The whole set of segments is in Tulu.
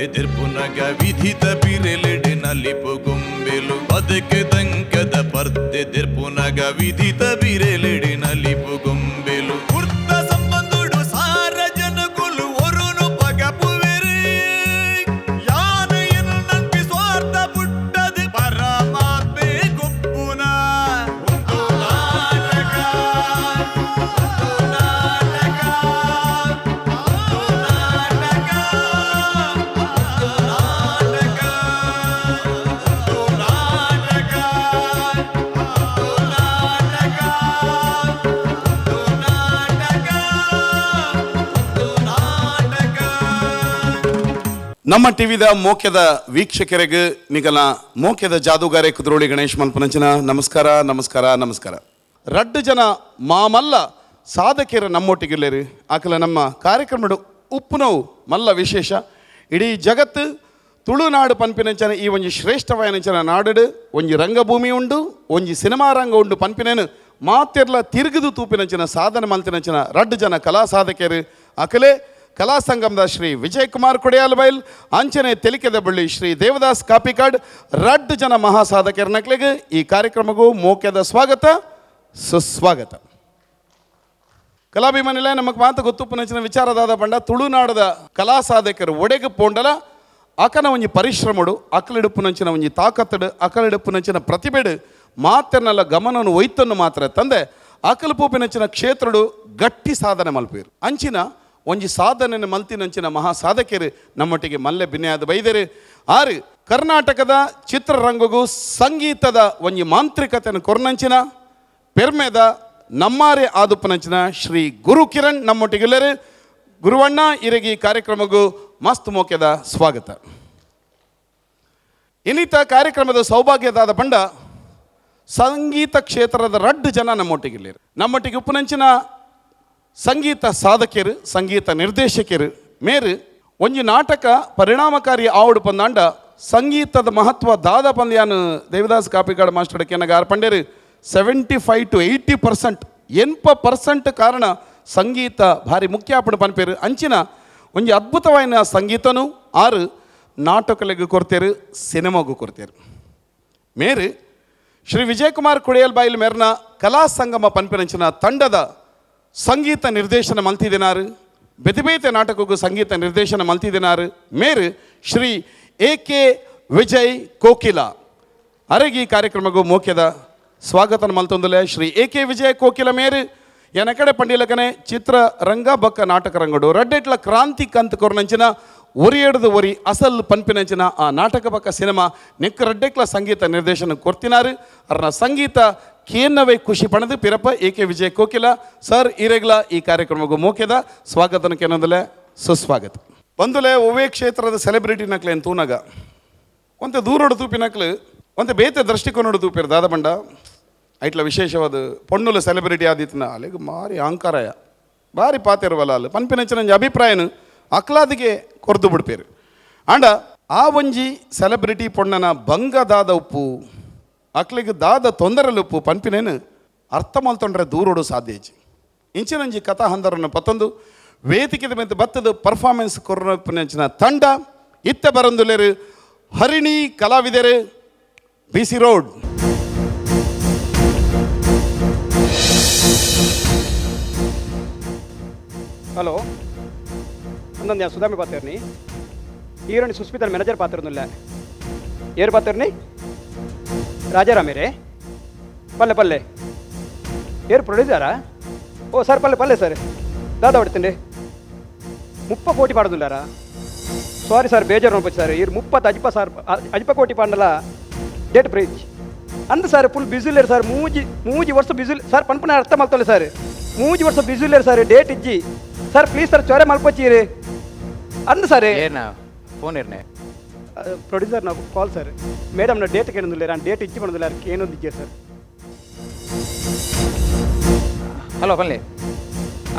ಪರ್ತೆ ತಿರ್ಪುನಗ ವಿಧಿತ ಬಿರೆಲೆಡೆ ನಲಿಪು ಗೊಂಬೆಲು. ಬದುಕು ದಂಕದ ಪರ್ತೆ ತಿರ್ಪುನಗ ವಿಧಿತ ಬಿರೆಲೆಡೆ ನಲಿಪು ಗೊಂಬೆಲು. ಕುರ್ತ ಸಂಬಂಧುಡು ಸಾರ ಜನಕುಲು ಒರುನು ಪಗಪುವೆರು. ಯಾನ ಎನ್ನು ಸ್ವಾರ್ಥ ಪುಟ್ಟದು ಪರಮಾತ್ಮೆ ಗೊಪ್ಪುನ. ಒಂದು ನಾಟಕ, ಒಂದು ನಾಟಕ, ಒಂದು ನಾಟಕ, ಒಂದು ನಾಟಕ, ಒಂದು ನಾಟಕ, ಒಂದು ನಾಟಕ, ಒಂದು ನಾಟಕ, ಒಂದು ನಾಟಕ. ನಮ್ಮ ಟಿವಿದ ಮೋಕ್ಯದ ವೀಕ್ಷಕರಿಗೆ ನಿಗಲ ಮೋಕ್ಯದ ಜಾದೂಗಾರೆ ಕುದ್ರೋಳಿ ಗಣೇಶ್ ಮಲ್ಪನಂಚಿನ ನಮಸ್ಕಾರ, ನಮಸ್ಕಾರ, ನಮಸ್ಕಾರ. ರಡ್ಡು ಜನ ಮಾಮಲ್ಲ ಸಾಧಕಿಯರ ನಮ್ಮೊಟ್ಟಿಗಿಲ್ಲೇರಿ. ಆಕಲ ನಮ್ಮ ಕಾರ್ಯಕ್ರಮದ ಉಪ್ಪುನವು ಮಲ್ಲ ವಿಶೇಷ. ಇಡೀ ಜಗತ್ತು ತುಳುನಾಡು ಪನ್ಪಿನಂಚನ ಈ ಒಂಜಿ ಶ್ರೇಷ್ಠವಾಯನಂಚನ ನಾಡುಡು ಒಂಜಿ ರಂಗಭೂಮಿ ಉಂಡು, ಒಂಜಿ ಸಿನಿಮಾ ರಂಗ ಉಂಡು ಪನ್ಪಿನೇನು ಮಾತೆರ್ಲ ತಿರುಗುದು ತೂಪಿನಂಚಿನ ಸಾಧನೆ ಮಲ್ತಿನಂಚಿನ ರಡ್ಡು ಜನ ಕಲಾ ಸಾಧಕಿಯರು. ಅಕಲೆ ಕಲಾ ಸಂಗಮದ ಶ್ರೀ ವಿಜಯ್ ಕುಮಾರ್ ಕೊಡಿಯಾಲ್ ಬೈಲ್, ಅಂಚನೆ ತೆಲಿಕೆದ ಬಳ್ಳಿ ಶ್ರೀ ದೇವದಾಸ್ ಕಾಪಿಕಾಡ್. ರಡ್ಡು ಜನ ಮಹಾಸಾಧಕರ ನಕ್ಲೆಗ್ ಈ ಕಾರ್ಯಕ್ರಮಕ್ಕೂ ಮೋಕ್ಯದ ಸ್ವಾಗತ, ಸುಸ್ವಾಗತ. ಕಲಾಭಿಮಾನಿಲೆ, ನಮಗ್ ಮಾತು ಗೊತ್ತುಪ್ಪುನಂಚಿನ ವಿಚಾರದಾದ ಪಂಡ ತುಳುನಾಡದ ಕಲಾ ಸಾಧಕರು ಒಡೆಗೆ ಪೋಂಡಲ ಅಕನ ಒಂಜಿ ಪರಿಶ್ರಮಡು, ಅಕಲಿಡುಪ್ಪುನಂಚಿನ ಒಂಜಿ ತಾಕತ್ತಡು, ಅಕಲಿಡುಪ್ಪುನಂಚಿನ ಪ್ರತಿಭೆಡು ಮಾತೆರ್ನಲ್ಲ ಗಮನನು ಒಯ್ತನ್ನು ಮಾತ್ರ ತಂದೆ ಅಕಲು ಪೂಪಿನಂಚಿನ ಕ್ಷೇತ್ರಡು ಗಟ್ಟಿ ಸಾಧನೆ ಮಲ್ಪೇರು. ಅಂಚಿನ ಒಂಜಿ ಸಾಧನೆಯನ್ನು ಮಲ್ತಿನಂಚಿನ ಮಹಾ ಸಾಧಕರು ನಮ್ಮೊಟ್ಟಿಗೆ ಮಲ್ಲೆ ಬಿನ್ಯಾದ ಬೈದರು. ಆರು ಕರ್ನಾಟಕದ ಚಿತ್ರರಂಗಗೂ ಸಂಗೀತದ ಒಂಜಿ ಮಾಂತ್ರಿಕತೆಯನ್ನು ಕೊರ್ನಂಚಿನ ಪೆರ್ಮೆದ ನಮ್ಮಾರೆ ಆದುಪ್ಪನಂಚಿನ ಶ್ರೀ ಗುರು ಕಿರಣ್ ನಮ್ಮೊಟ್ಟಿಗೆಲ್ಲರು. ಗುರುವಣ್ಣ ಇರಗಿ ಕಾರ್ಯಕ್ರಮಕ್ಕೂ ಮಸ್ತ್ ಮೋಕ್ಯದ ಸ್ವಾಗತ. ಇನ್ನಿತ ಕಾರ್ಯಕ್ರಮದ ಸೌಭಾಗ್ಯದಾದ ಪಂಡ ಸಂಗೀತ ಕ್ಷೇತ್ರದ ರಡ್ಡು ಜನ ನಮ್ಮೊಟ್ಟಿಗಿಲ್ಲೇರು. ನಮ್ಮೊಟ್ಟಿಗೆ ಉಪ್ಪುನಂಚಿನ ಸಂಗೀತ ಸಾಧಕಿಯರು, ಸಂಗೀತ ನಿರ್ದೇಶಕರು ಮೇರು ಒಂಜಿ ನಾಟಕ ಪರಿಣಾಮಕಾರಿ ಆವಡು ಪಂದಾಂಡ ಸಂಗೀತದ ಮಹತ್ವ ದಾದ ಪಂದ್ಯಾನು ದೇವದಾಸ್ ಕಾಪಿಕಾಡ್ ಮಾಸ್ಟರ್ ಕೆನಗಾರ್ ಪಂಡೇರು 75 to 80%, 80% ಕಾರಣ ಸಂಗೀತ ಭಾರಿ ಮುಖ್ಯ ಆಪಣ ಪನ್ಪೇರು. ಅಂಚಿನ ಒಂಜಿ ಅದ್ಭುತವಾಯಿನ ಸಂಗೀತನು ಆರು ನಾಟಕಲೆಗ್ ಕೊರ್ತೇರು, ಸಿನಿಮಾಗೂ ಕೊರ್ತೇರು. ಮೇರು ಶ್ರೀ ವಿಜಯಕುಮಾರ್ ಕುಡಿಯಲ್ ಬಾಯಿಲ್ ಮೇರ್ನ ಕಲಾ ಸಂಗಮ ಪನ್ಪಿನಂಚಿನ ತಂಡದ ಸಂಗೀತ ನಿರ್ದೇಶನ ಮಲ್ತಿದಿನಾರು. ಬೆತಿಬೇತೆ ನಾಟಕಕ್ಕೂ ಸಂಗೀತ ನಿರ್ದೇಶನ ಮಲ್ತಿದಿನಾರು. ಮೇರು ಶ್ರೀ ಎ ಕೆ ವಿಜಯ್ ಕೋಕಿಲ ಅರಗಿ ಕಾರ್ಯಕ್ರಮಕ್ಕೂ ಮೋಕ್ಯದ ಸ್ವಾಗತ ಮಲ್ತೊಂದುಲೆ. ಶ್ರೀ ಎ ಕೆ ವಿಜಯ್ ಕೋಕಿಲ ಮೇರು ಎನಕಡೆ ಪಂಡಿಲಕನೆ ಚಿತ್ರರಂಗ ಬಕ್ಕ ನಾಟಕ ರಂಗಡು ರಡ್ಡೆಟ್ಲ ಕ್ರಾಂತಿ ಕಂತ್ ಕೊರ್ನಂಚಿನ ಒರಿಯಡ್ದು ಒರಿ ಅಸಲ್ ಪನ್ಪಿನಂಚಿನ ಆ ನಾಟಕ ಬಕ್ಕ ಸಿನಿಮಾ ನೆಕ್ ರಡ್ಡೆಕ್ಲ ಸಂಗೀತ ನಿರ್ದೇಶನ ಕೊರ್ತಿನಾರು. ಅರ್ನ ಸಂಗೀತ ಕೇನ್ನವೇ ಖುಷಿ ಪಣದು ಪಿರಪ್ಪ ಎ ಕೆ ವಿಜಯ್ ಕೋಕಿಲ ಸರ್ ಈರೆಗ್ಲ ಈ ಕಾರ್ಯಕ್ರಮಕ್ಕೂ ಮೋಕ್ಯದ ಸ್ವಾಗತನ ಕೆನೊಂದಲೆ ಸುಸ್ವಾಗತ. ಬಂದುಲೆ ಒವ್ವೇ ಕ್ಷೇತ್ರದ ಸೆಲೆಬ್ರಿಟಿ ನಕ್ಲೇನು ತೂನಗ ಒಂತೆ ದೂರೋಡು ತೂಪಿನಕ್ಲು ಒಂತೆ ಬೇತೆ ದೃಷ್ಟಿಕೋನಡು ತೂಪಿರ್. ದಾದ ಬಂಡ ಐಟ್ಲ ವಿಶೇಷವಾದ ಪೊಣ್ಣುಲ ಸೆಲೆಬ್ರಿಟಿ ಆದಿತ್ನ ಅಲ್ಲಿಗೆ ಮಾರಿ ಅಹಂಕಾರಯ ಬಾರಿ ಪಾತಿರುವಲ್ಲ ಅಲ್ಲಿ ಪನ್ಪಿನಂಚಿನ ಅಭಿಪ್ರಾಯನು ಅಕ್ಲಾದಿಗೆ ಕೊರ್ದು ಬಿಡ್ಪೇರು. ಆಂಡ ಆ ಒಂಜಿ ಸೆಲೆಬ್ರಿಟಿ ಪೊಣ್ಣನ ಬಂಗದಾದ ಉಪ್ಪು, ಅಕ್ಲಿಗೆ ದಾದ ತೊಂದರೆಲುಪ್ಪು ಪನ್ಪಿನೇನು ಅರ್ಥ ಮಲ್ತೊಂಡ್ರೆ ದೂರೋಡು ಸಾಧ್ಯ ಇಜ್ಜಿ. ಇಂಚಿನಂಜಿ ಕಥಾ ಹಂದರನ್ನು ಪತ್ತೊಂದು ವೇದಿಕೆದ ಮೇಲೆ ಬತ್ತದ ಪರ್ಫಾರ್ಮೆನ್ಸ್ ಕೊರ್ನಂಚಿನ ತಂಡ ಇತ್ತ ಬರಂದುಲೇರು. ಹರಿಣಿ ಕಲಾವಿದರು, ಬಿ ಸಿ ರೋಡ್. ಹಲೋ, ಅಂದಂದು ಸುಧಾಮಿ ಪಾತೇರ್ನಿ. ಹೀರೋನಿ ಸುಸ್ಮಿತನ ಮ್ಯಾನೇಜರ್ ಪಾತಿರ್ನುಲ್ಲ. ಏರು ಪಾತೇರ್ನಿ? ರಾಜಾರಾಮೇರೆ. ಪಲ್ಲೆ ಪಲ್ಲೆ. ಏರು ಪ್ರೊಡ್ಯೂಸರಾ? ಓ ಸರ್, ಪಲ್ಲೆ ಪಲ್ಲೆ ಸರ್. ದಾದಾ ಹೊಡ್ತೀನಿ 30 ಕೋಟಿ ಪಾಡೋದಿಲ್ಲಾರ? ಸಾರಿ ಸರ್, ಬೇಜಾರು ನೋಡ್ಬೋದು ಸರ್. ಇರು 30 ಅಜ್ಪ ಸರ್, ಅಜ್ಪ ಕೋಟಿ ಪಾಂಡಲ ಡೇಟ್ ಬ್ರೀಚ್ ಅಂದ ಸರ್. ಫುಲ್ ಬಿಸಿಲೇರು ಸರ್. ಮೂಜಿ ಮೂಜಿ ವರ್ಷ ಬಿಸಿಲು ಸರ್. ಪನ್ಪನ ಅರ್ಥ ಮಲ್ತೊಲೆ ಸರ್. ಮೂಜಿ ವರ್ಷ ಬಿಸಿಲೇರು ಸರ್. ಡೇಟ್ ಇಜ್ಜಿ ಸರ್. ಪ್ಲೀಸ್ ಸರ್, ಚೊರೆ ಮಲ್ಪಚ್ಚೀರಿ ಅಂದ ಸರ್. ಏನ ಫೋನ್ ಇರ್ನೆ? ಪ್ರೊಡ್ಯೂಸರ್ ನಾವು ಕಾಲ್ ಸರ್. ಮೇಡಮ್ ನ ಡೇಟ್ ಕೇಳೊಂದಿಲ್ಲ. ನಾನು ಡೇಟ್ ಇಜ್ಜಿ ಬಂದಿಲ್ಲ, ಏನೊಂದು ಇಜ್ಜೆ ಸರ್. ಹಲೋ, ಪಲ್ಲೆ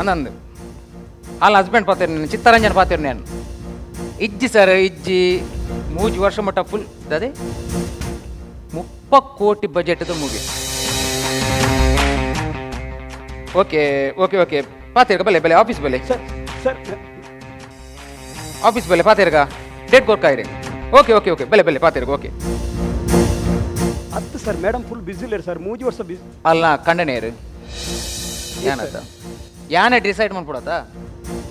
ಅಂದಂದು ಅಲ್ಲ ಹಸ್ಬೆಂಡ್ ಪಾತಿರ್ ಚಿತ್ತರಂಜನ್ ಪಾತಿರ್. ನಾನು ಇಜ್ಜಿ ಸರ್, ಇಜ್ಜಿ. ಮೂಜಿ ವರ್ಷ ಮಟ್ಟ ಫುಲ್ ಅದೇ 30 ಕೋಟಿ ಬಜೆಟ್ದ ಮೂವಿ. ಓಕೆ ಓಕೆ ಓಕೆ, ಪಾತಿರ್ಗ ಬಲ್ಲೆ ಬಲ್ಲೆ, ಆಫೀಸ್ ಬಲ್ಲೆ. Sir sir. ಆಫೀಸ್ ಬಲ್ಲೆ ಪಾತಿರ್ಗ. ಡೇಟ್ ಕೊರ್ಕಾಯಿರಿ. Okay okay okay, ಬಲೆ ಬಲೆ ಪಾತಿರಿ. ಓಕೆ ಅತ್ತು sir, madam full busy ಇಲ್ಲೇರು sir, ಮೂಜಿ ವರ್ಷ ಬಿಸಿ. ಅಲ್ಲ ಕಂಡನೇರು ಏನತ್ತ ಯಾನೆ ಡಿಸೈಡ್ ಮಾಡ್ಬಿಡತ್ತ?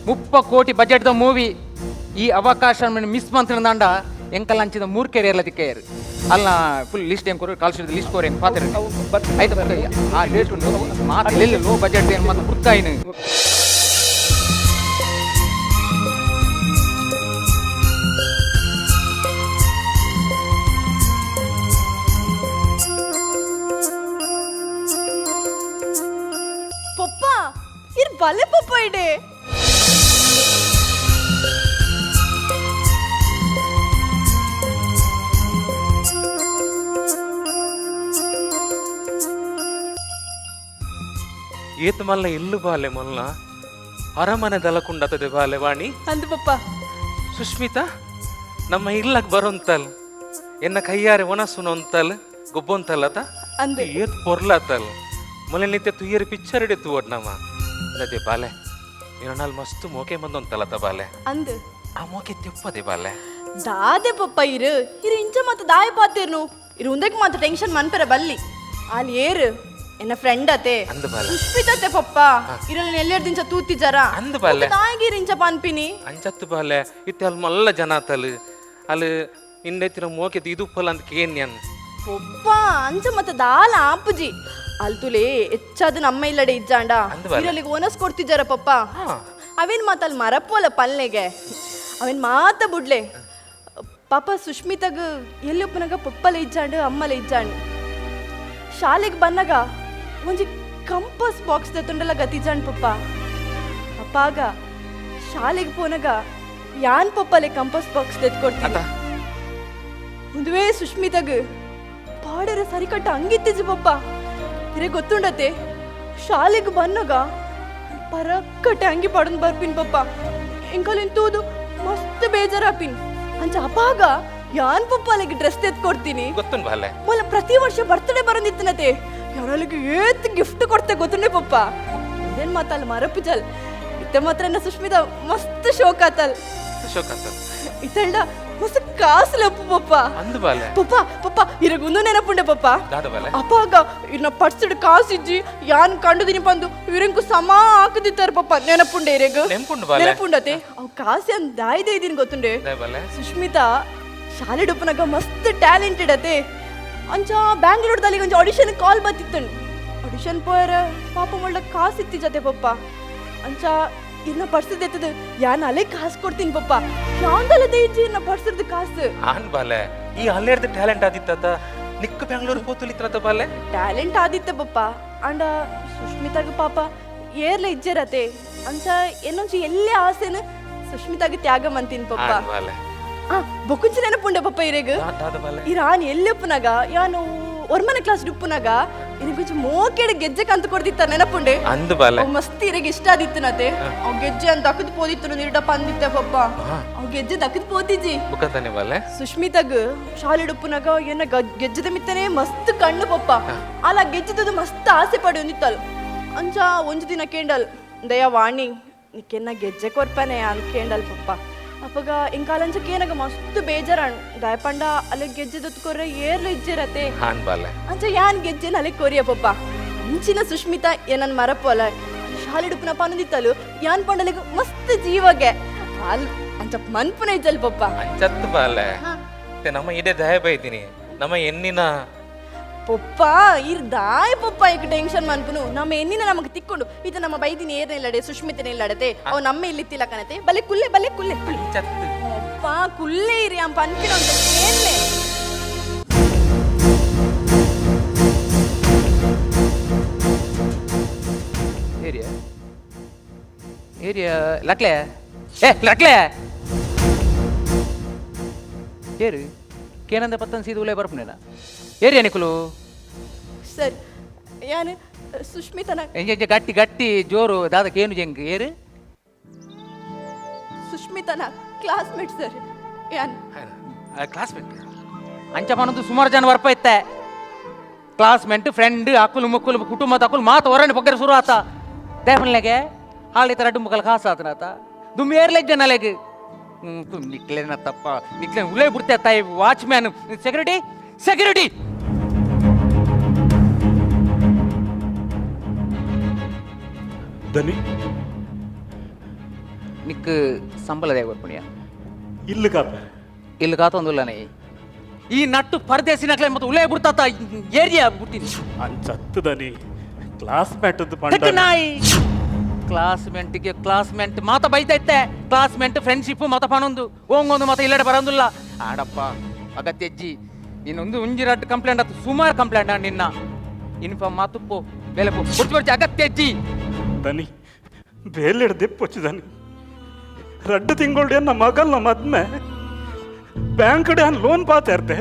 30 ಕೋಟಿ ಬಜೆಟ್ದ ಮೂವಿ ಈ ಅವಕಾಶ ಮಿಸ್ ಮಂತ್ರಂದಾಂಡ ಎಂಕಲ್ ಅಂಚಿದ ಮೂರು ಕೆರಿಯರ್ಲ ತಿಕ್ಕೇರು. ಅಲ್ಲ ಫುಲ್ ಲಿಸ್ಟ್ ಏನ್ ಕೊರು, ಕಾಲ್ ಲಿಸ್ಟ್ ಕೋರ್ ಏನ್ ಪಾತಿರಿ. ಆಯ್ತು, ಆ ಡೇಟ್ ಉಂಟು ಮಾತು ಲೋ ಬಜೆಟ್ ಏನು ಮತ್ತೆ ಹುಡ್ಕಾಯಿನ. ಪಪ್ಪ ಇರ್ ಬಲೆ ಪಪ್ಪ ಇಡೆ. ಏತ್ ಮಲ್ಲ ಇಲ್ಲು ಬಾಲೆ ಮೊಲ್ಲ ಅರಮನೆ ದಲಕುಂಡತದೆ ಬಾಲೆ ವಾಣಿ. ಅಂದು ಪಪ್ಪ. ಸುಷ್ಮಿತಾ ನಮ್ಮ ಇಲ್ಲಕ್ ಬರೋಂತಲ್, ಎನ್ನ ಕೈಯಾರೆ ಒಣಸುನೊಂತಲ್ ಗೊಬ್ಬೊಂತಲ್ಲತ. ಅಂದೆ. ಏತ್ ಪೊರ್ಲತಲ್ ಮೊಲೆ ನಿತ್ಯ ತುಯ್ಯರಿ ಪಿಕ್ಚರ್ ಹಿಡಿತು ಓಡ್ ನಮ್ಮ ಅದೇ ಬಾಲೆ ಇನ್ನೊಂದು ಮಸ್ತ್ ಮೋಕೆ ಬಂದೊಂತಲ್ಲತ ಬಾಲೆ. ಅಂದು. ಆ ಮೋಕೆ ತೆಪ್ಪದೆ ಬಾಲೆ. ದಾದೆ ಪಪ್ಪ ಇರು ಇರು ಇಂಚ ಮಾತ ದಾಯ ಪಾತಿರ್ನು ಇರು ಉಂದಕ್ಕೆ ಮಾತ ಟೆನ್ಷನ್ ಮನ್ಪೆರ ಬಲ್ಲಿ ಅಲ್ಲಿ ಏರು ಎನ್ನ ಫ್ರೆಂಡ್ ಅತೆ. ಅಂದು ಬಾಲೆ. ಸುಷ್ಮಿತತೆ ಪಪ್ಪ ಇರಲ್ಲಿ ಎಲ್ಲೆರ್ ದಿಂಚ ತೂತಿ ಜರ. ಅಂದು ಬಾಲೆ. ತಾಯಿಗಿರ್ ಇಂಚ ಪನ್ಪಿನಿ. ಅಂಚತ್ತು ಬಾಲೆ ಇತ್ತೆ ಅಲ್ಲಿ ಮಲ್ಲ ಜನ ಆತಲ್ ಅಲ್ಲಿ ನಿಂದೈತಿನ ಮೋಕೆದು ಇದು ಫಲ ಅಂತ ಕೇನ್ಯನ್. ಪಪ್ಪ ಅಂಚ ಮತ್ತ ದಾಲ ಆಪುಜಿ ಅಲ್ತುಲೇ ಹೆಚ್ಚಾದ ನಮ್ಮ ಇಲ್ಲಡೆ ಇಜ್ಜಾಂಡ. ಅಂದ್ ಬಾಲೆ. ಇರಲಿಗೆ ಓನಸ್ ಕೊಡ್ತಿದ್ದಾರ ಪಪ್ಪ. ಅವೇನ್ ಮಾತಲ್ಲಿ ಮರಪೋಲ ಪಲ್ನೆಗೆ ಅವೇನ್ ಮಾತ ಬುಡ್ಲೆ ಪಾಪ. ಸುಷ್ಮಿತಾಗ ಎಲ್ಲಿ ಒಪ್ಪನಾಗ ಪಪ್ಪಲ ಇಜ್ಜಾಂಡು ಅಮ್ಮಲ ಇಜ್ಜಾಂಡು. ಶಾಲೆಗೆ ಬಂದಾಗ ಒಂಜಿ ಕಂಪಸ್ ಬಾಕ್ಸ್ ತಂಡಲ ಗತಿಜಾಂಡ್ ಪಪ್ಪ. ಅಪ್ಪಾಗ ಶಾಲೆಗೆ ಪೋನಾಗ ಯಾನ್ ಪಪ್ಪಲೆ ಕಂಪಸ್ ಬಾಕ್ಸ್ ತೆತ್ಕೊಡ್ತೀನಿ. ಒಂದುವೇ ಸುಷ್ಮಿತಾಗ ಪಾಡರ ಸರಿಕಟ್ಟ ಹಂಗಿತ್ತಿಜು ಪಪ್ಪ. ಇರೇ ಗೊತ್ತುಂಡತೆ ಶಾಲೆಗೆ ಬಂದಾಗ ಪರಕ್ಕಟ್ಟೆ ಅಂಗಿ ಪಾಡೊಂದು ಬರ್ಪಿನ್ ಪಪ್ಪ. ಎಂಕಲಿನ್ ತೂದು ಮಸ್ತ್ ಬೇಜಾರಾಪಿನ್. ಅಂಚ ಅಪಾಗ ಯಾನ್ ಪಪ್ಪ ಅಲ್ಲಿಗೆ ಡ್ರೆಸ್ ತೆತ್ಕೊಡ್ತೀನಿ. ಗೊತ್ತುನ್ ಬಾಲೆ. ಮೊಲ ಪ್ರತಿ ವರ್ಷ ಬರ್ತ್ಡೇ ಬರಂದಿತ್ತನತೆ ಯಾರಲ್ಲಿಗೆ ಏತ್ ಗಿಫ್ಟ್ ಕೊಡ್ತೆ ಗೊತ್ತುಂಡೆ ಪಪ್ಪ. ಇದೇನ್ ಮಾತಲ್ಲ ಮರಪುಜಲ್ ಇತ್ತ ಮಾತ್ರ ನನ್ನ ಸುಷ್ಮಿತಾ ಮಸ್ತ್ ಶೋಕ್ ಆತಲ್. ಶೋಕ್ ಆತಲ್. ಇತ್ತಳ್ಳ ಮಸ್ತ್ ಕಾಸು ಲಪ್ಪು ಪಪ್ಪ. ಅಂದು ಬಾಲೆ. ಪಪ್ಪ ಪಪ್ಪ ಇರಗೊಂದು ನೆನಪುಂಡೆ ಪಪ್ಪ. ದಾದ ಬಾಲೆ? ಅಪ್ಪಾಗ ಇರ್ನ ಪರ್ಸಡ್ ಕಾಸಿಜ್ಜಿ ಯಾನ್ ಕಂಡುದಿನಿ ಬಂದು ಇವ್ರಂಕು ಸಮ ಹಾಕದಿತ್ತಾರೆ ಪಪ್ಪ. ನೆನಪುಂಡೆ ಇರೆಗ್? ನೆನ್ಪುಂಡು ಬಾಲೆ. ನೆನಪುಂಡತೆ ಅವು ಕಾಸಿ ಅಂದ್ ದಾಯ್ದೆ ಇದೀನಿ ಗೊತ್ತುಂಡೆ. ದಾಯ್ ಬಾಲೆ? ಸುಷ್ಮಿತಾ ಶಾಲೆ ಡುಪ್ಪನಾಗ ಮಸ್ತ್ ಟ್ಯಾಲೆಂಟೆಡ್ ಅತೆ. ಅಂಚ ಬ್ಯಾಂಗ್ಳೂರ್ದಲ್ಲಿ ಒಂಜಿ ಆಡಿಷನ್ ಕಾಲ್ ಬತ್ತಿತ್ತು. ಆಡಿಷನ್ ಪೋಯರ ಪಾಪ ಮೊಳ್ಳ ಕಾಸು ಇತ್ತಿ ಜೊತೆ ಪಪ್ಪ. ಅಂಚ ಇರ್ನ ಪರ್ಸದ ಎತ್ತದು ಯಾನ್ ಅಲ್ಲೇ ಕಾಸು ಕೊಡ್ತೀನಿ ಪಪ್ಪ. ಯಾಂದಲ್ಲ ಇಜ್ಜಿ ಇರ್ನ ಪರ್ಸದ ಕಾಸು. ಆನ್ ಬಾಲೆ, ಈ ಹಲ್ಲೆರ್ದ ಟ್ಯಾಲೆಂಟ್ ಆದಿತ್ತ ನಿಕ್ಕ ಬೆಂಗಳೂರು ಪೋತುಲಿತ್ರತ ಬಾಲೆ. ಟ್ಯಾಲೆಂಟ್ ಆದಿತ್ತ ಪಪ್ಪ. ಅಂಡ ಸುಷ್ಮಿತಾಗ ಪಾಪ ಏರ್ಲ ಇಜ್ಜರತೆ. ಅಂಚ ಏನೊಂಚಿ ಎಲ್ಲೇ ಆಸೆನ ಸುಷ್ಮಿತಾಗ ತ್ಯಾಗ ಮಂತೀನಿ ಪಪ್ಪ. ಆನ್ ಬಾಲೆ. ಆ ಬೊಕುಂಚಿ ನೆನಪುಂಡೆ ಪಪ್ಪ ಇರೆಗ್? ದಾದ ಬಾಲೆ? ಈ ರಾಣಿ ಎಲ್ಲಪ್ಪನಾಗ ಯಾನು ಒರ್ಮನೆ ಕ್ಲಾಸ್ ಡುಪ್ಪುನಾಗ ಇರಗೊಂಚು ಮೋಕೆಡೆ ಗೆಜ್ಜೆ ಕಂತು ಕೊಡ್ದಿತ್ತ ನೆನಪುಂಡೆ? ಅಂದು ಬಾಲೆ. ಅವ್ ಮಸ್ತ್ ಇರೆಗ್ ಇಷ್ಟ ಆದಿತ್ತು ನತೆ. ಅವ್ ಗೆಜ್ಜೆ ಅಂತ ದಕ್ಕದ್ ಪೋದಿತ್ತು ನೀರ್ಡಪ್ಪ ಅಂದಿತ್ತೆ ಪಪ್ಪ. ಅವ್ ಗೆಜ್ಜೆ ದಕ್ಕದ್ ಪೋತಿಜಿ. ಬುಕ್ಕತಾನೆ ಬಾಲೆ. ಸುಷ್ಮಿತಾಗ ಶಾಲೆ ಡುಪ್ಪುನಾಗ ಏನ ಗೆಜ್ಜೆದ ಮಿತ್ತನೆ ಮಸ್ತ್ ಕಣ್ಣು ಪಪ್ಪ. ಅಲ್ಲ ಗೆಜ್ಜೆದದು ಮಸ್ತ್ ಆಸೆ ಪಡಿ ಒಂದಿತ್ತಲ್. ಅಂಚ ಒಂಜಿ ದಿನ ಕೇಂಡಲ್ ದಯ ವಾಣಿ ನಿಕ್ಕೆನ್ನ ಗೆಜ್ಜೆ ಕೊರ್ಪನೆ ಅನ್ ಕೇಂಡಲ್ ಪಪ್ಪ. ಅಪ್ಪಗ ಇಂಕಾಲಂಚ ಕೇನಗ ಮಸ್ತ್ ಬೇಜಾರಣ್ ದಯಪಂಡ ಅಲ್ಲಿ ಗೆಜ್ಜೆ ದೊತ್ಕೊರ್ರೆ ಏರ್ಲು ಇಜ್ಜೆರತೆ. ಆನ್ ಬಾಲೆ. ಅಂಚ ಯಾನ್ ಗೆಜ್ಜೆ ಅಲೆ ಕೊರಿಯ ಪಪ್ಪ. ಅಂಚಿನ ಸುಷ್ಮಿತಾ ಏನನ್ ಮರಪೋಲ ಶಾಲೆ ಡುಪ್ಪುನ ಪನದಿತ್ತಲು ಯಾನ್ ಪಂಡಲಿಗೆ ಮಸ್ತ್ ಜೀವಗೆ ಅಲ್ ಅಂಚ ಮನ್ಪುನ ಇಜ್ಜಲ್ ಪಪ್ಪ. ಅಂಚತ್ತು ಬಾಲೆ. ಮತ್ತೆ ನಮ್ಮ ಇದೇ ದಯ ಬೈತೀನಿ ನಮ್ಮ ಎನ್ನಿನ ಪಪ್ಪ ಇರ್ ದಾಯ ಪಪ್ಪ ಈಗ ಟೆನ್ಷನ್ ಮನ್ಪುನು. ನಮ್ಮ ಎನ್ನಿನ ನಮಗೆ ತಿಕ್ಕೊಂಡು ಇದು ನಮ್ಮ ಬೈದಿನ ಏರ್ನ ಇಲ್ಲಡೆ ಸುಷ್ಮಿತನ ಇಲ್ಲಡತೆ ಅವ್ ನಮ್ಮ ಇಲ್ಲಿತ್ತಿಲ್ಲ ಕಣತೆ. ಬಲೆ ಕುಲ್ಲೆ ಬಲೆ ಕುಲ್ಲೆ ಕುಲ್ಲೆ. ಅಂಚತ್ತು. ಪಪ್ಪ ಕುಲ್ಲೆ ಇರಿ ಅಂಪ ಅನ್ಪಿನ ಉಂಟು ಏನ್ಲೆ. ಏರಿಯಾ ಏರಿಯಾ ಲಕ್ಲೆ ಏ ಲಕ್ಲೆ ಏರು ಕೇನಂದ ಪತ್ತನ್ ಸೀದು ಉಲೇ ಬರ್ಪುನೇನ ಏರಿಯಾ ನಿಕುಲು. ಸರ್ ಯಾನು ಸುಷ್ಮಿತನ ಎಂಜ ಎಂಜ ಗಟ್ಟಿ ಗಟ್ಟಿ ಜೋರು ದಾದ ಕೇನು ಜಂಗ್ ಏರು. ಸುಷ್ಮಿತನ ಕ್ಲಾಸ್ಮೇಟ್ ಸರ್ ಯಾನ್. ಕ್ಲಾಸ್ಮೇಟ್. ಅಂಚ ಪನೊಂದು ಸುಮಾರು ಜನ ಬರ್ಪ ಇತ್ತೆ ಕ್ಲಾಸ್ಮೇಟ್ ಫ್ರೆಂಡ್ ಅಕ್ಕುಲು ಮುಕ್ಕುಲು ಕುಟುಂಬದ ಅಕ್ಕುಲು ಮಾತು ಹೊರಣಿ ಪೊಗ್ಗರೆ ಶುರು ಆತ ದೇಪನ್ಲೆಗೆ ಹಾಳಿ ತರ ಡುಮ್ಮಕಲ್ ಕಾಸು ಆತನಾತ ದುಮ್ಮಿ ಏರ್ಲೆಗ್ ಜನಲೆಗ್. ನಿಕ್ಲೇನ ತಪ್ಪ ನಿಕ್ಲೆ ಉಲೇ ಬಿಡ್ತೆ ತಾಯಿ ವಾಚ್ಮ್ಯಾನ್ ಸೆಕ್ಯೂರಿಟಿ ಸೆಕ್ಯೂರಿಟಿ ದನಿ ನಿಕ್ ಸಂಬಳ ದೇವ ಪುಣ್ಯ ಇಲ್ಲು ಕಾಪೆ ಇಲ್ಲಿ ಕಾತೊಂದುಲ್ಲನೇ ಈ ನಟ್ಟು ಪರದೇಸಿನಕ್ಲೆ ಮತ್ತೆ ಉಲೇ ಬಿಡ್ತಾತ ಏರಿಯಾ ಬಿಡ್ತೀನಿ ಅಂಚತ್ತು ದನಿ ಕ್ಲಾಸ್ ಮೇಟ್ ತಕ್ಕ ನಾಯಿ ಕ್ಲಾಸ್ಮೇಟ್ಗೆ ಕ್ಲಾಸ್ಮೇಟ್ ಮಾತ ಬೈತೈತೆ ಕ್ಲಾಸ್ಮೇಟ್ ಫ್ರೆಂಡ್ಶಿಪ್ ಮತ ಪನೊಂದು ಓಂಗೊಂದು ಮತ ಇಲ್ಲಡೆ ಬರಂದುಲ್ಲ ಆಡಪ್ಪ ಅಗತ್ಯಜ್ಜಿ ನೀನೊಂದು ಉಂಜಿರಟ್ಟು ಕಂಪ್ಲೇಂಟ್ ಆತು ಸುಮಾರು ಕಂಪ್ಲೇಂಟ್ ನಿನ್ನ ಇನ್ಫಾರ್ಮ್ ಮಾತು ಪೋ ಬೇಲೆ ಪೋ ಬುಡ್ಚಿ ಬುಡ್ಚಿ ಅಗತ್ಯಜ್ಜಿ ದನಿ ಬೇಲೆಡ್ ದೆಪ್ಪೊಚ್ಚು ದನಿ ರಡ್ಡು ತಿಂಗಳು ಎನ್ನ ಮಗಲ್ನ ಮದ್ಮೆ ಬ್ಯಾಂಕ್ ಕಡೆ ಲೋನ್ ಪಾತೇರ್ತೆ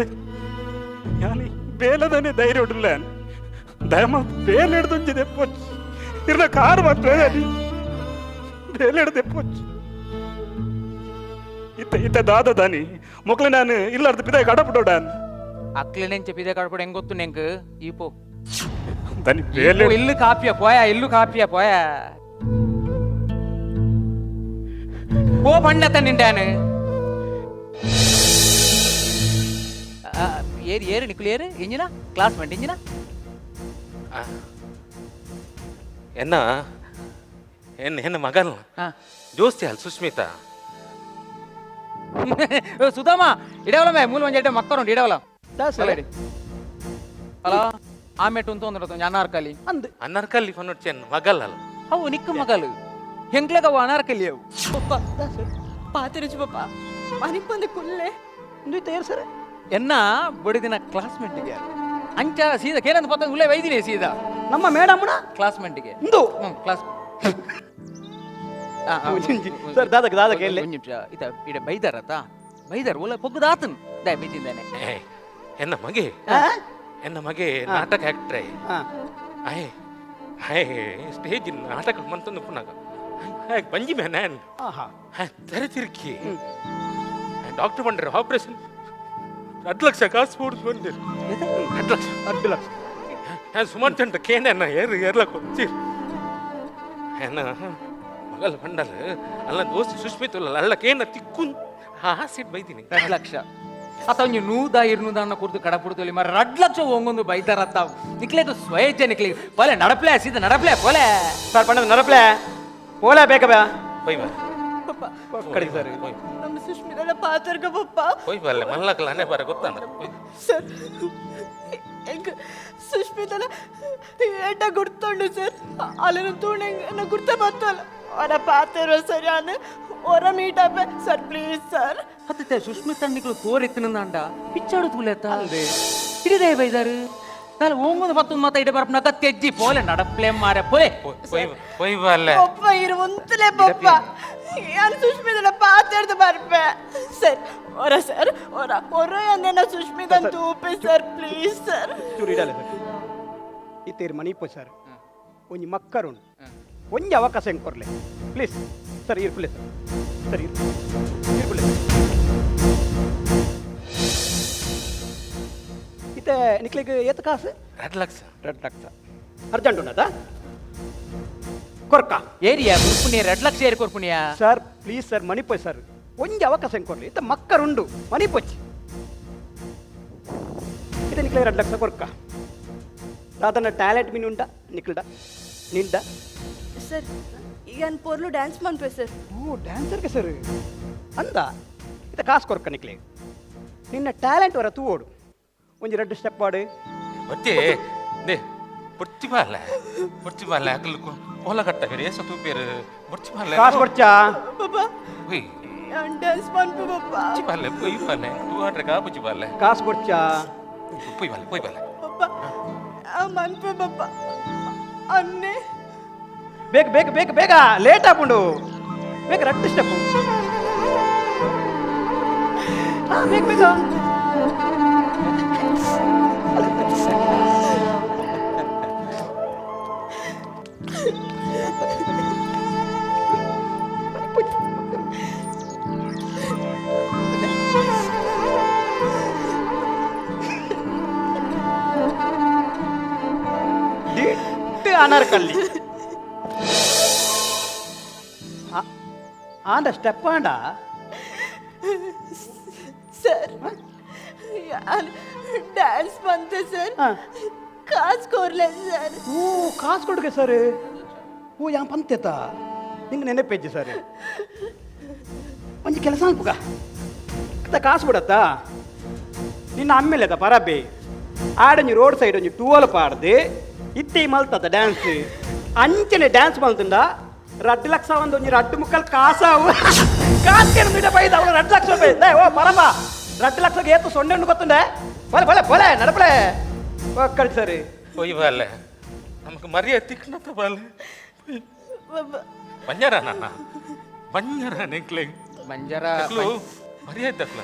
ಯಾನಿ ಬೇಲದನೆ ಧೈರ್ಯ ಉಡ್ಲ ದಯಮ ಬೇಲೆಡ್ದೊಂಜಿ ದೆಪ್ಪೊಚ್ಚು ಇರ್ನ ಕಾರ್ ಮಾತ್ರ ದನಿ ಬೇಲೆಡ್ ದೆಪ್ಪೊಚ್ಚು ಇತ್ತ ಇತ್ತ ದಾದ ದನಿ ಮೊಕ್ಲೆ ನಾನು ಇಲ್ಲಾರ್ದು ಪಿದಾಯ ಕಡಪಡೋಡಾನ್ ಅಕ್ಲೆ ನೆಂಚ ಪಿದೆ ಕಡಪಡ ಹೆಂಗ್ ಗೊತ್ತು ನೆಂಕ್ ಈ ಪೋ ದನಿ ಈ ಪೋ, ಬೇಲೆ ಇಲ್ಲು ಕಾಪಿಯ ಪೋಯ ಇಲ್ಲು ಕಾಪಿಯ ಪೋಯ ಪೋ ಪಣ್ಣತ್ತ ನಿಂಡಾನು ಏರು ಏರು ನಿಕ್ಕುಲು ಏರು ಇಂಜಿನ ಕ್ಲಾಸ್ಮೇಟ್ ಇಂಜಿನ ಎನ್ನ ಎನ್ನ ಎನ್ನ ಮಗಲ್ ಹಾ ಜೋಸ್ತಿ ಅಲ್ಲ ಸುಸ್ಮಿತಾ ಸುಧಾಮ ಇಡವಲ ಮೇ ಮೂಲ ಒಂಜೆಡ್ಡೆ ಮಕ್ಕರುಂಡು ಇಡವಲ ಹಲೋ ಆಮೇಟು ಅಂತ ಒಂದು ಅನಾರ್ಕಲಿ ಅಂದ್ ಅನಾರ್ಕಲಿ ಫನ್ನೊಡ್ಚೆ ಮಗಲ್ ಅಲ್ಲ ಅವು ನಿಕ್ಕ ಮಗಲು ಹೆಂಗ್ಲಗ ಅವು ಅನಾರ್ಕಲಿ ಅವು ಪಪ್ಪ ಪಾತಿರುಚು ಪಪ್ಪ ಮನಿಗ್ ಬಂದು ಕುಲ್ಲೆ ಇಂದು ತೇರ್ ಸರ್ ಎನ್ನ ಬಡಿದಿನ ಕ್ಲಾಸ್ಮೇಟ್ಗೆ ಅಂಚ ಸೀದಾ ಕೇನಂತ ಪತ್ತ ಉಲ್ಲೇ ವೈದಿನಿ ಸೀದಾ ನಮ್ಮ ಮೇಡಮ್ನ ಕ್ಲಾಸ್ಮೇಟ್ಗೆ ಇಂದು ಹ್ಮ್ ಕ್ಲಾಸ್ ಸರ್, ದಾದಕ್, ದಾದಕ್ ಎಲ್ಲೆ? ಒಂದು ನಿಮಿಷ ಇತ ಇಡ ಬೈದಾರತ ಬೈದಾರ ಒಳ್ಳೆ ಪೊಗ್ಗದಾತನ್ ದಯ ಬೈತಿದ್ದಾನೆ ಏ ಎನ್ನ ಮಗೆ ಎನ್ನ ಮಗೆ ನಾಟಕ ಆಕ್ಟ್ರೆ ಹಾ ಆಯ್ ಆಯ್ ಸ್ಟೇಜ್ ನಾಟಕ ಮಂತೊಂದು ಪುನಗ ಆಯ್ ಬಂಜಿ ಮೇ ನ್ಯಾನ್ ಆಹಾ ತರೆ ತಿರುಕಿ ಡಾಕ್ಟರ್ ಬಂಡ್ರೆ ಆಪರೇಷನ್ 2 ಲಕ್ಷ ಕಾಸು ಕೊಡ್ದು ಬಂದಿರು 2 ಲಕ್ಷ 2 ಲಕ್ಷ ಸುಮಾರು ಜನ ಕೇಂದ್ರ ಏರು ಏರ್ಲಕ್ಕೆ ಹೋಗ್ತೀರಿ ಏನ ಮಗಲ್ ಬಂಡಲ್ ಅಲ್ಲ ದೋಸ್ತಿ ಸುಸ್ಮಿತ್ ಅಲ್ಲ ಕೇನ ತಿಕ್ಕು ಆಸಿಡ್ ಬೈತೀನಿ 2 ಲಕ್ಷ ಅಥವಾ ನೀವು ನೂದ ಇರ್ನೂದ ಅನ್ನ ಕುರ್ದು ಕಡಪುಡ್ತೊಲಿ ಮರ 2 ಲಕ್ಷ ಒಂಗೊಂದು ಬೈತಾರತ್ತ ನಿಕ್ಲೇದು ಸ್ವಯೇಚ್ಛೆ ನಿಕ್ಲಿ ಪೋಲೆ ನಡಪ್ಲೆ ಸೀದಾ ನಡಪ್ಲೆ ಪೋಲೆ ಸರ್ ಪಂಡದ ನರಪ್ಲೆ ಪೋಲೆ ಬೇಕ ಬಾ ಹೋಯ್ ಬಾ ಕಡೆ ಸರ್ ಹೋಯ್ ನಮ್ಮ ಸುಷ್ಮಿತನ ಪಾತರ್ಗ ಪಪ್ಪ ಹೋಯ್ ಬಲ್ಲೆ ಮಲ್ಲಕಲ್ಲ ಅನೇ ಬರ ಗೊತ್ತಾನ ಸರ್ ಎಂಕ್ ಸುಷ್ಮಿತನ ಏಟ ಗುರ್ತುಂಡು ಸರ್ ಅಲ್ಲಿನ ತೂಣೆ ಗುರ್ತ ಬತ್ತಲ್ಲ ಅವರ ಪಾತಿರೋ ಸರ್ ಯಾನು ಹೊರ ಮೀಟ್ ಅಪ್ಪೆ ಸರ್ ಪ್ಲೀಸ್ ಸರ್ ಅತ್ತೆ ಸುಷ್ಮಿತ ನಿಕ್ಲು ತೋರೆತ್ತಿನಂದಾಂಡ ಪಿಚ್ಚಾಡು ತೂಲೆತ್ತ ಹಿಡಿದೇ ಬೈದಾರು ನಾನು ಓಂಗೊಂದು ಮತ್ತೊಂದು ಮಾತ ಇಡ ಬರಪ್ನ ಕತ್ತೆಜ್ಜಿ ಪೋಲೆ ನಡಪ್ಲೆ ಮಾರೆ ಪೋಲೆ ಹೋಯ್ ಹೋಯ್ ಬಲ್ಲೆ ಪಪ್ಪ ಇರು ಒಂತಲೇ ಪಪ್ಪ ಯಾನು ಸುಷ್ಮಿತನ ಪಾತಿರ್ದು ಬರ್ಪೆ ಸರ್ ಹೊರ ಸರ್ ಹೊರ ಹೊರ ಅಂದೇನ ಸುಷ್ಮಿತನ್ ತೂಪೆ ಸರ್ ಪ್ಲೀಸ್ ಸರ್ ಚೂರು ಇಡಲ್ಲ ಸರ್ ಇತ್ತೇರು ಮಣಿಪೋ ಸರ್ ಒಂಜಿ ಮಕ್ಕರುಂಡು ಒಂಜಿ ಅವಕಾಶ ಹೆಂಗೆ ಕೊರ್ಲೆ ಪ್ಲೀಸ್ ಸರ್ ಇರ್ಪುಲೆ ಸರ್ ಸರ್ ಇರ್ ಇರ್ಪುಲೆ ಇತ್ತೆ ನಿಕ್ಲಿಗೆ ಏತ್ ಕಾಸು 2 ಲಕ್ಷ 2 ಲಕ್ಷ ಅರ್ಜೆಂಟ್ ಉಂಡದಾ ಕೊರ್ಕ ಏರಿಯಾ ಕೊರ್ಪುಣಿಯ 2 ಲಕ್ಷ ಏರಿ ಕೊರ್ಪುಣಿಯ ಸರ್ ಪ್ಲೀಸ್ ಸರ್ ಮಣಿಪೋಯ್ ಸರ್ ಒಂಜಿ ಅವಕಾಶ ಹೆಂಗೆ ಕೊರ್ಲಿ ಇತ್ತ ಮಕ್ಕರುಂಡು ಮಣಿಪೊಚ್ಚಿ ಇತ್ತೆ ನಿಕ್ಲೆ 2 ಲಕ್ಷ ಕೊರ್ಕ ದಾದನ ಟ್ಯಾಲೆಂಟ್ ಮೀನು ಉಂಡ ನಿಕ್ಲ್ಡ ನಿಂಡ ಸರ್ ಈಗ ಪೊರ್ಲು ಡ್ಯಾನ್ಸ್ ಮನ್ಪೆ ಸರ್ ಓ ಡ್ಯಾನ್ಸರ್ಗೆ ಸರ್ ಅಂದ ಇತ್ತ ಕಾಸು ಕೊರ್ಕ ನಿಕ್ಲೆ ನಿನ್ನ ಟ್ಯಾಲೆಂಟ್ ವರ ತೂವೋಡು ಒಂಜಿ 2 ಸ್ಟೆಪ್ ಆಡು ಮತ್ತೆ ನೇ ಬುರ್ಚಿ ಬಾಲೆ ಬುರ್ಚಿ ಬಾಲೆ ಅಕಲ್ ಕೋಲ ಕಟ್ಟ ಬೇರೆ ಏಸ ತೂಪೇರು ಬುರ್ಚಿ ಬಾಲೆ ಕಾಸು ಕೊಡ್ಚಾ ಪಪ್ಪ ಹೋಯ್ ಡ್ಯಾನ್ಸ್ ಮನ್ಪೆ ಪಪ್ಪ ಬುರ್ಚಿ ಬಾಲೆ ಪೊಯ್ ಬಾಲೆ ತೂ ಆಡ್ರೆ ಕಾ ಬುರ್ಚಿ ಬಾಲೆ ಕಾಸು ಕೊಡ್ಚಾ ಪೊಯ್ ಬಾಲೆ ಪೊಯ್ ಬಾಲೆ ಪಪ್ಪ ಮನ್ಪೆ ಪಪ್ಪ ಅನ್ನೆ ಬೇಗ ಬೇಗ ಬೇಗ ಬೇಗ ಲೇಟ್ ಆಪುಂಡು ಬೇಗ 2 ಸ್ಟೆಪ್ ಹಾ ಬೇಗ ಬೇಗ ದಿಟ್ಟು ಅನಾರ್ಕಲ್ಲಿ ಆಂಡ ಸ್ಟೆಪ್ ಆಂಡ ಸರ್ ಡ್ಯಾನ್ಸ್ ಬಂತೆ ಸರ್, ಕಾಸು ಕೋರ್ಲೆ ಸರ್. ಓ ಕಾಸು ಕೊಡುಗೆ ಸರ್. ಓ ಯಾ ಪಂತೆತ ನಿಂಗೆ ನೆನಪೆಜ್ಜಿ ಸರ್. ಒಂಜಿ ಕೆಲಸ ಅನ್ಪುಗ ಕಾಸು ಬಿಡತ್ತಾ ನಿನ್ನ ಅಮ್ಮೇಲೆದ ಪರಬೆ ಆಡೊಂಜಿ ರೋಡ್ ಸೈಡ್ ಒಂಜಿ ಟೂವಲ್ ಪಾಡ್ದು ಇತ್ತೆ ಮಲ್ತದ ಡ್ಯಾನ್ಸ್ ಅಂಚನೆ ಡ್ಯಾನ್ಸ್ ಮಲ್ತುಂಡ 2 ಲಕ್ಷ ಒಂದು ಒಂಜಿ 2 ಮುಕ್ಕಲ್ ಕಾಸಾವು ಕಾಸು ಕೇಳಿದ ಬೈದ ಅವಳು 2 ಲಕ್ಷ ರೂಪಾಯಿ. ಓ ಪರಬ 2 ಲಕ್ಷಕ್ಕೆ ಏತು ಸೊನ್ನೆ ಉಂಡು ಗೊತ್ತುಂಡೆ. ಬಲೆ ಬಲೆ ಬಲೆ ನಡಪಲೆ ಒಕ್ಕಡಿ ಸರಿ. ಪೊಯ್ ಬಾಲೆ, ನಮಕ್ ಮರ್ಯಾದೆ ತಿಕ್ಕಣತ ಬಾಲೆ. ಬಂಜಾರ ನನ್ನ ಬಂಜಾರ ನೆಕ್ಲೆ ಬಂಜಾರ ಮರ್ಯಾದೆ ತಕ್ಲ.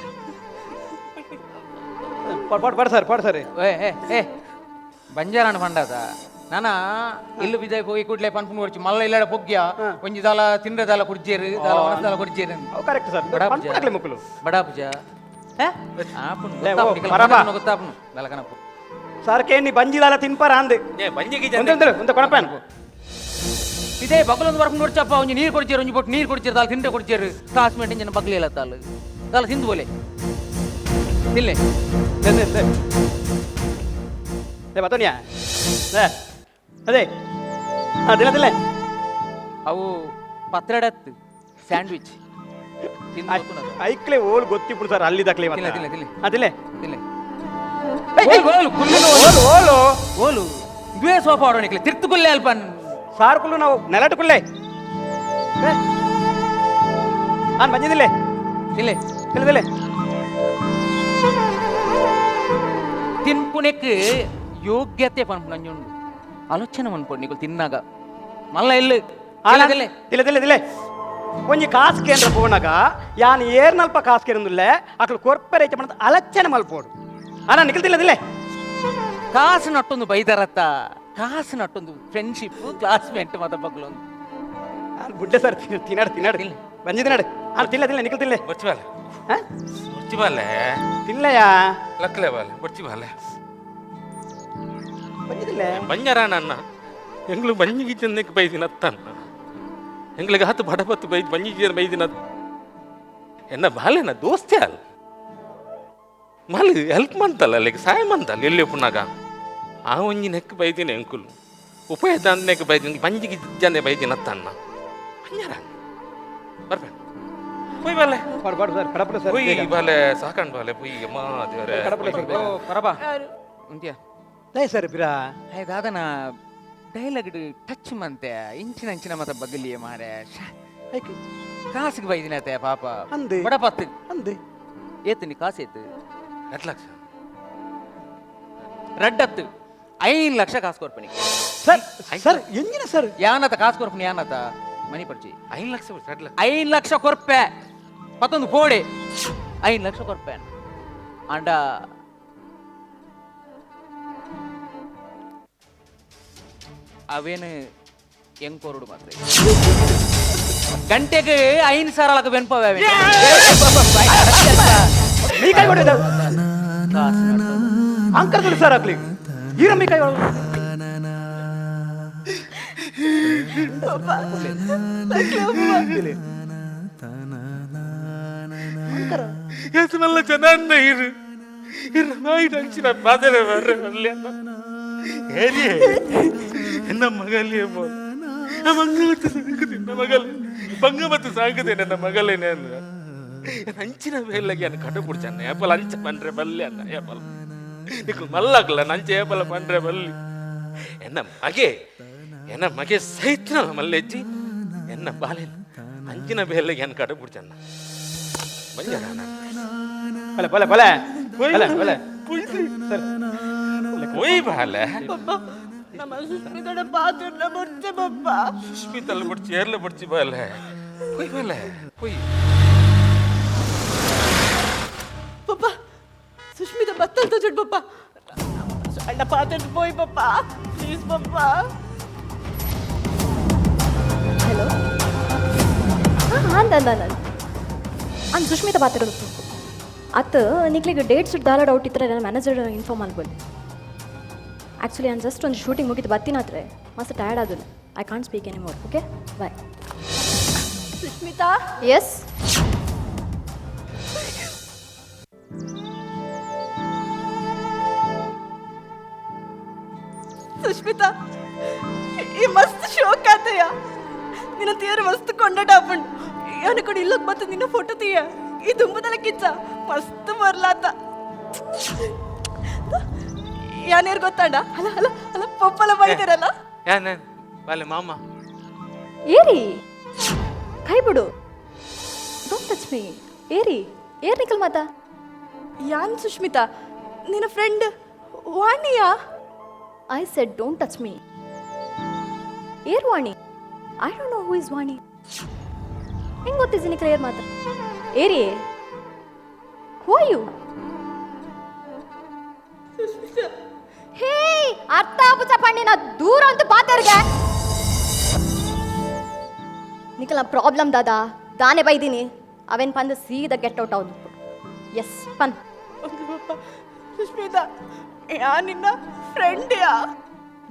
ಪಾಡ್ ಪಾಡ್ ಸರ್, ಪಾಡ್ ಸರ್. ಏ ಏ ಏ ಬಂಜಾರನ ಪಂಡದ ನಾನ ಇಲ್ಲು ಬಿಜಾಯ್ ಹೋಗಿ ಕೂಡ್ಲೆ ಪನ್ಪುನ್ ಕೊರ್ಚಿ ಮಲ್ಲ ಇಲ್ಲಡ ಪೊಗ್ಗ್ಯ ಒಂಜಿ ದಾಲ ತಿಂಡ್ರೆ ದಾಲ ಕುಡ್ಜೇರು ದಾಲ ಒಣಸ್ ದಾಲ ಕುಡ್ಜೇರು. ಅವು ಕರೆಕ್ಟ್ ಸರ್. ಬಡಾ ಪನ್ಪುನಕ್ಲೆ ಮುಕ್ಕುಲು ಬಡಾ ಪೂಜ ಆಪುನ್ ಲೇ, ಓ, ಪರಬಾ. ಗೊತ್ತಾಪುನು ದಲಕನಪ್ಪು ಸರ್ ಕೇನಿ ಬಂಜಿ ದಾಲ ತಿನ್ಪಾರ ಅಂದೆ. ಏ ಬಂಜಿಗೆ ಒಂದೇ ಒಂದೇ ಒಂದೇ ಕೊಡಪೇನ್. ಇದೇ ಬಗಲೊಂದು ವರ್ಪುನ್ ಕೊರ್ಚಪ್ಪ ಒಂಜಿ ನೀರು ಕೊಡ್ಚೇರು ಒಂಜಿ ಬೊಟ್ಟು ನೀರು ಕೊಡ್ಚೇರು ದಾಲ ತಿಂಡ್ರೆ ಕೊಡ್ಚೇರು ಕಾಸು ಮೆಂಟೆ ಜನ ಬಗ್ಲಿ ಇಲ್ಲ ತಾಲು ದಾಲ ತಿಂದು ಬೋಲೆ ತಿಲ್ಲೆ. ಲೇ ಲೇ ಲೇ ಲೇ ಬತ್ತೋನಿಯಾ ಲೇ ಅದೇ ಹಾಂ ತಿಲ್ಲ ತಿಲ್ಲ. ಅವು ಪತ್ರಡತ್ತು ಸ್ಯಾಂಡ್ವಿಚ್ ಐಕ್ಲೆ ಓಲ್ ಗೊತ್ತಿప్పుడు ಸರ್ ಅಲ್ಲಿ ದಕ್ಲೆ. ತಿಲ್ಲ ತಿಲ್ಲ ತಿಲ್ಲ. ಹಾಂ ತಿಲ್ಲೆ. ತಿಲ್ಲೆ. ಓಲು ಕುಲ್ಲು ಓಲು ಓಲು ಓಲು ದ್ವೇ ಸೋಫಾ ಆಡೋಣಿಕ್ಲೆ ತಿರ್ತು ಕುಲ್ಲೆ ಅಲ್ಪ. ಸಾರ್ ಕುಲ್ಲು ನಾವು ನೆಲಟು ಕುಲ್ಲೆ. ಹಾಂ ಬಂದಿದ್ದಿಲ್ಲೆ. ತಿಲ್ಲೆ ತಿಲ್ಲ ತಿಲ್ಲೆ. ತಿನ್ಪುನೆಕ್ ಯೋಗ್ಯತೆ ಪನ್ಪು ನಂಜುಂಡು ಆಲೋಚನೆ ಮನ್ಪೊಡು ನಿಕುಲು ತಿನ್ನಾಗ ಮಲ್ಲ ಇಲ್ಲು ತಿಲ್ಲೆ ತಿಲ್ಲ ತಿಲ್ಲ ತಿಲ್ಲೆ. ಒಂಜಿ ಕಾಸು ಕೇಂದ್ರ ಪೋನಾಗ ಯಾನ್ ಏರ್ನಲ್ಪ ಕಾಸು ಕೇಂದ್ರಲ್ಲೇ ಅಕ್ಲು ಕೊರ್ಪೆರೆ ಹೆಚ್ಚ ಮಣ್ತ ಅಲಚ್ಚನೆ ಮಲ್ಪೋಡು. ಅಣ್ಣ ನಿಖಲ್ ತಿಲ್ಲ ತಿಲ್ಲೆ. ಕಾಸು ನಟ್ಟೊಂದು ಬೈದರತ್ತ ಕಾಸು ನಟ್ಟೊಂದು ಫ್ರೆಂಡ್ಶಿಪ್ ಕ್ಲಾಸ್ಮೇಟ್ ಮತ ಬಗ್ಲೊಂದು. ಬುಡ್ಡೆ ಸರ್ ತಿನ್ನಾಡು ತಿನ್ನಾಡು ಬಂಜಿ ತಿನ್ನಾಡು. ಅಣ್ಣ ತಿಲ್ಲ ತಿಲ್ಲ ನಿಖಲ್ ತಿಲ್ಲೆ. ಬೊಚ್ಚಿ ಬಾಲೆ. ಹಾಂ ಬೊಚ್ಚಿ ಬಾಲೆ. ತಿಲ್ಲಯ್ಯ. ಲಕ್ಲೆ ಬಾಲೆ ಬೊಚ್ಚಿ ಬಾಲೆ. ಬಂಜಿದಿಲ್ಲ. ಬಂಜಾರ ನನ್ನ ಎಂಗ್ಲು ಬಂಜಿಗೆ ಚೆನ್ನಕ್ಕೆ ಬೈದಿನ ತನ್ನ ಎಂಗ್ಲಿಗೆ ಹತ್ತು ಬಡಪತ್ತು ಬೈದು ಬಂಜಿಗೆ ಬೈದಿನ ಎನ್ನ ಬಾಲೆನ ದೋಸ್ತೆ ಅಲ್ಲ ಮಾಲಿ ಹೆಲ್ಪ್ ಮಂತಲ್ಲ ಅಲ್ಲಿಗೆ ಸಹಾಯ ಮಂತಲ್ಲ ಎಲ್ಲಿ ಪುನಾಗ ಆ ಒಂಜಿ ನೆಕ್ ಬೈದಿನ ಎಂಕುಲು ಉಪಯೋಗ ನೆಕ್ ಬೈದಿನ ಬಂಜಿಗೆ ಜನ ಬೈದಿನ ತನ್ನ ಬಂಜಾರ ಬರ್ಬೇಡ ಪೊಯ್ ಬಾಲೆ. ಪಾಡು ಪಾಡು ಸರ್ ಕಡಪಡ ಸರ್. ಪೊಯ್ ಬಾಲೆ ಸಾಕಂಡ್ ಬಾಲೆ ಪೊಯ್ ಅಮ್ಮ ದೇವರೇ. ಕಡಪಡ ಸರ್. ಓ ಪರಬಾ ಉಂತ್ಯಾ ದಯ ಸರ್ ಬಿರಾ. ಹೇ ದಾದನ ಡೈಲಾಗ್ ಟಚ್ ಮಂತೆ ಇಂಚಿನ ಇಂಚಿನ ಮತ ಬಗಲಿಯೇ ಮಾರೆ ಕಾಸಿಗೆ ಬೈದಿನತೆ ಪಾಪ. ಅಂದೆ. ಬಡಪತ್ತು ಅಂದೆ. ಏತು ನೀ ಕಾಸು ಏತು? 2 ಲಕ್ಷ. ರಡ್ಡತ್ತು 5 ಲಕ್ಷ ಕಾಸು ಕೊರ್ಪಣಿ. ಸರ್ ಸರ್ ಎಂಜಿನ ಸರ್. ಯಾನತ ಕಾಸು ಕೊರ್ಪಣಿ ಯಾನತ ಮನಿ ಪಡ್ಚಿ. 5 ಲಕ್ಷ 2 ಲಕ್ಷ. 5 ಲಕ್ಷ ಕೊರ್ಪೆ ಮತ್ತೊಂದು ಪೋಡೆ 5 ಲಕ್ಷ ಕೊರ್ಪೆ ಅಂಡ ಅವೇನು ಹೆಂಗ್ ಕೊರಡು ಮಾತ್ರ ಗಂಟೆಗೆ 5 ಸಾವಿರ ಬೆನ್ಪವೆ. ಮೀ ಕೈ ಹೊಡೆದ ಅಂಕರ್ ಸರ್ ಆಗ್ಲಿ ಈರ ಮೀ ಕೈ ಏತು ಜನ ಇರು ಇರು ನಾಯಿ ಅಂಚಿನ ಬಾದರೆ ಬರ್ರೆ ಬರ್ಲಿ ಅನ್ನ ಏರಿಯೇ ಎನ್ನ ಮಗಲಿಯೇ ಬೋಲ್ ಬಂಗ ಮತ್ತು ಸಾಕುದೆ ನನ್ನ ಮಗಲೇ ಬಂಗ ಮತ್ತು ಸಾಕುದೆ ನನ್ನ ಮಗಲೇನೆ ಅಂದ ಅಂಚಿನ ಬೇಲಗೆ ಅನ್ನ ಕಡುಪುಡ್ಚನ್ನ ಏಪಲ ಅಂಚ ಪಂಡ್ರೆ ಬಲ್ಲಿ ಅನ್ನ ಏಪಲ ನಿಕ್ಲು ಮಲ್ಲಾಗ್ಲ ನಂಚ ಏಪಲ ಪಂಡ್ರೆ ಬಲ್ಲಿ ಎನ್ನ ಮಗೆ ಎನ್ನ ಮಗೆ ಸೈತ್ರ ಮಲ್ಲೆಜ್ಜಿ ಎನ್ನ ಬಾಲೆ ಅಂಚಿನ ಬೇಲೆಗೆ ಅನ್ನ ಕಡುಪುಡ್ಚನ್ನ ಬಂಜಾರ ಬಲೆ ಬಲೆ ಬಲೆ ಬಲೆ ಬಲೆ ಸರ್ ಪೊಯ್ ಬಾಲೆ. ಪಪ್ಪ ನಮ್ಮ ಸುಸ್ಮಿತಡ ಪಾತ್ರ ಬೊಡ್ಚೆ ಪಪ್ಪ. ಸುಸ್ಮಿತಲ್ಲ ಬೊಡ್ಚಿ ಏರ್ಲ ಬೊಡ್ಚಿ ಬಾಲೆ ಪೊಯ್ ಬಾಲೆ ಪೊಯ್. ಪಪ್ಪ ಸುಸ್ಮಿತ ಬತ್ತಲ್ತ ಚುಡ್ ಪಪ್ಪ ಅಣ್ಣ ಪಾತ್ರ ಪೋಯ್ ಪಪ್ಪ ಪ್ಲೀಸ್ ಪಪ್ಪ. ಹಲೋ ಹಾಂ ಅಂದ ಅಂದ ಅಂದ ಅಂದ್ ಸುಷ್ಮಿತ ಪಾತ್ರ ಅತ್ತ ನಿಕ್ಲಿಗೆ ಡೇಟ್ಸ್ ದಾಲ ಡೌಟ್ ಇತ್ತರೆ ನನ್ನ ಮ್ಯಾನೇಜರ್ ಇನ್ಫಾರ್ಮ್ ಮಾಡ್ಬೋದು. ಆ್ಯಕ್ಚುಲಿ ನಾನು ಜಸ್ಟ್ ಒಂದು ಶೂಟಿಂಗ್ ಮುಗಿದು ಬತ್ತೀನಾದ್ರೆ ಮಸ್ತ್ ಟಯರ್ಡ್ ಆದಲ್ಲ. I can't speak any more. Okay bye. Sushmita. Yes. Sushmita ಈ ಮಸ್ತ್ ಶೋಕ್ ಆತಯ್ಯ ನಿನ್ನ ತೀರ ಮಸ್ತ್ ಕೊಂಡಾಟ ಯಾನ ಕೂಡ ಇಲ್ಲಕ್ ಬತ್ತ ನಿನ್ನ ಫೋಟೋ ತೀಯ ಈ ದುಂಬದಲ್ಲ ಕಿಚ್ಚ ಮಸ್ತ್ ಬರ್ಲಾತ ಯಾನೇರು ಗೊತ್ತಾಂಡ ಅಲ್ಲ ಅಲ್ಲ ಅಲ್ಲ ಪಪ್ಪಲ ಬೈದಿರಲ್ಲ ಯಾನ ಬಾಲೆ ಮಾಮ ಏರಿ ಕೈ ಬಿಡು. Don't touch me. ಏರಿ ಏರ್ ನಿಕಲ್ ಮಾತಾ. ಯಾನ್ ಸುಷ್ಮಿತಾ ನಿನ್ನ friend ವಾಣಿಯಾ? I said don't touch me. ಏರ್ Vani? I don't know who is Vani. ಹೆಂಗೆ ಗೊತ್ತಿದ್ದೀನಿ ಕ್ಲಿಯರ್ ಮಾತಾ? ಏರಿ who are you? ಹೇ ಅರ್ಥ ಆಪುಚ ಪಂಡಿ ನಾ ದೂರ ಅಂತ ಪಾತರ್ಗೆ ನಿಕಲ ಪ್ರಾಬ್ಲಮ್ ದಾದಾ ದಾನೆ ಬೈದೀನಿ ಅವೇನು ಪಂದು ಸೀದಾ ಗೆಟ್ ಔಟ್ ಹೌದು. ಎಸ್ ಪನ್ ಸುಷ್ಮಿತಾ ಯಾ ನಿನ್ನ ಫ್ರೆಂಡ್ ಯಾ?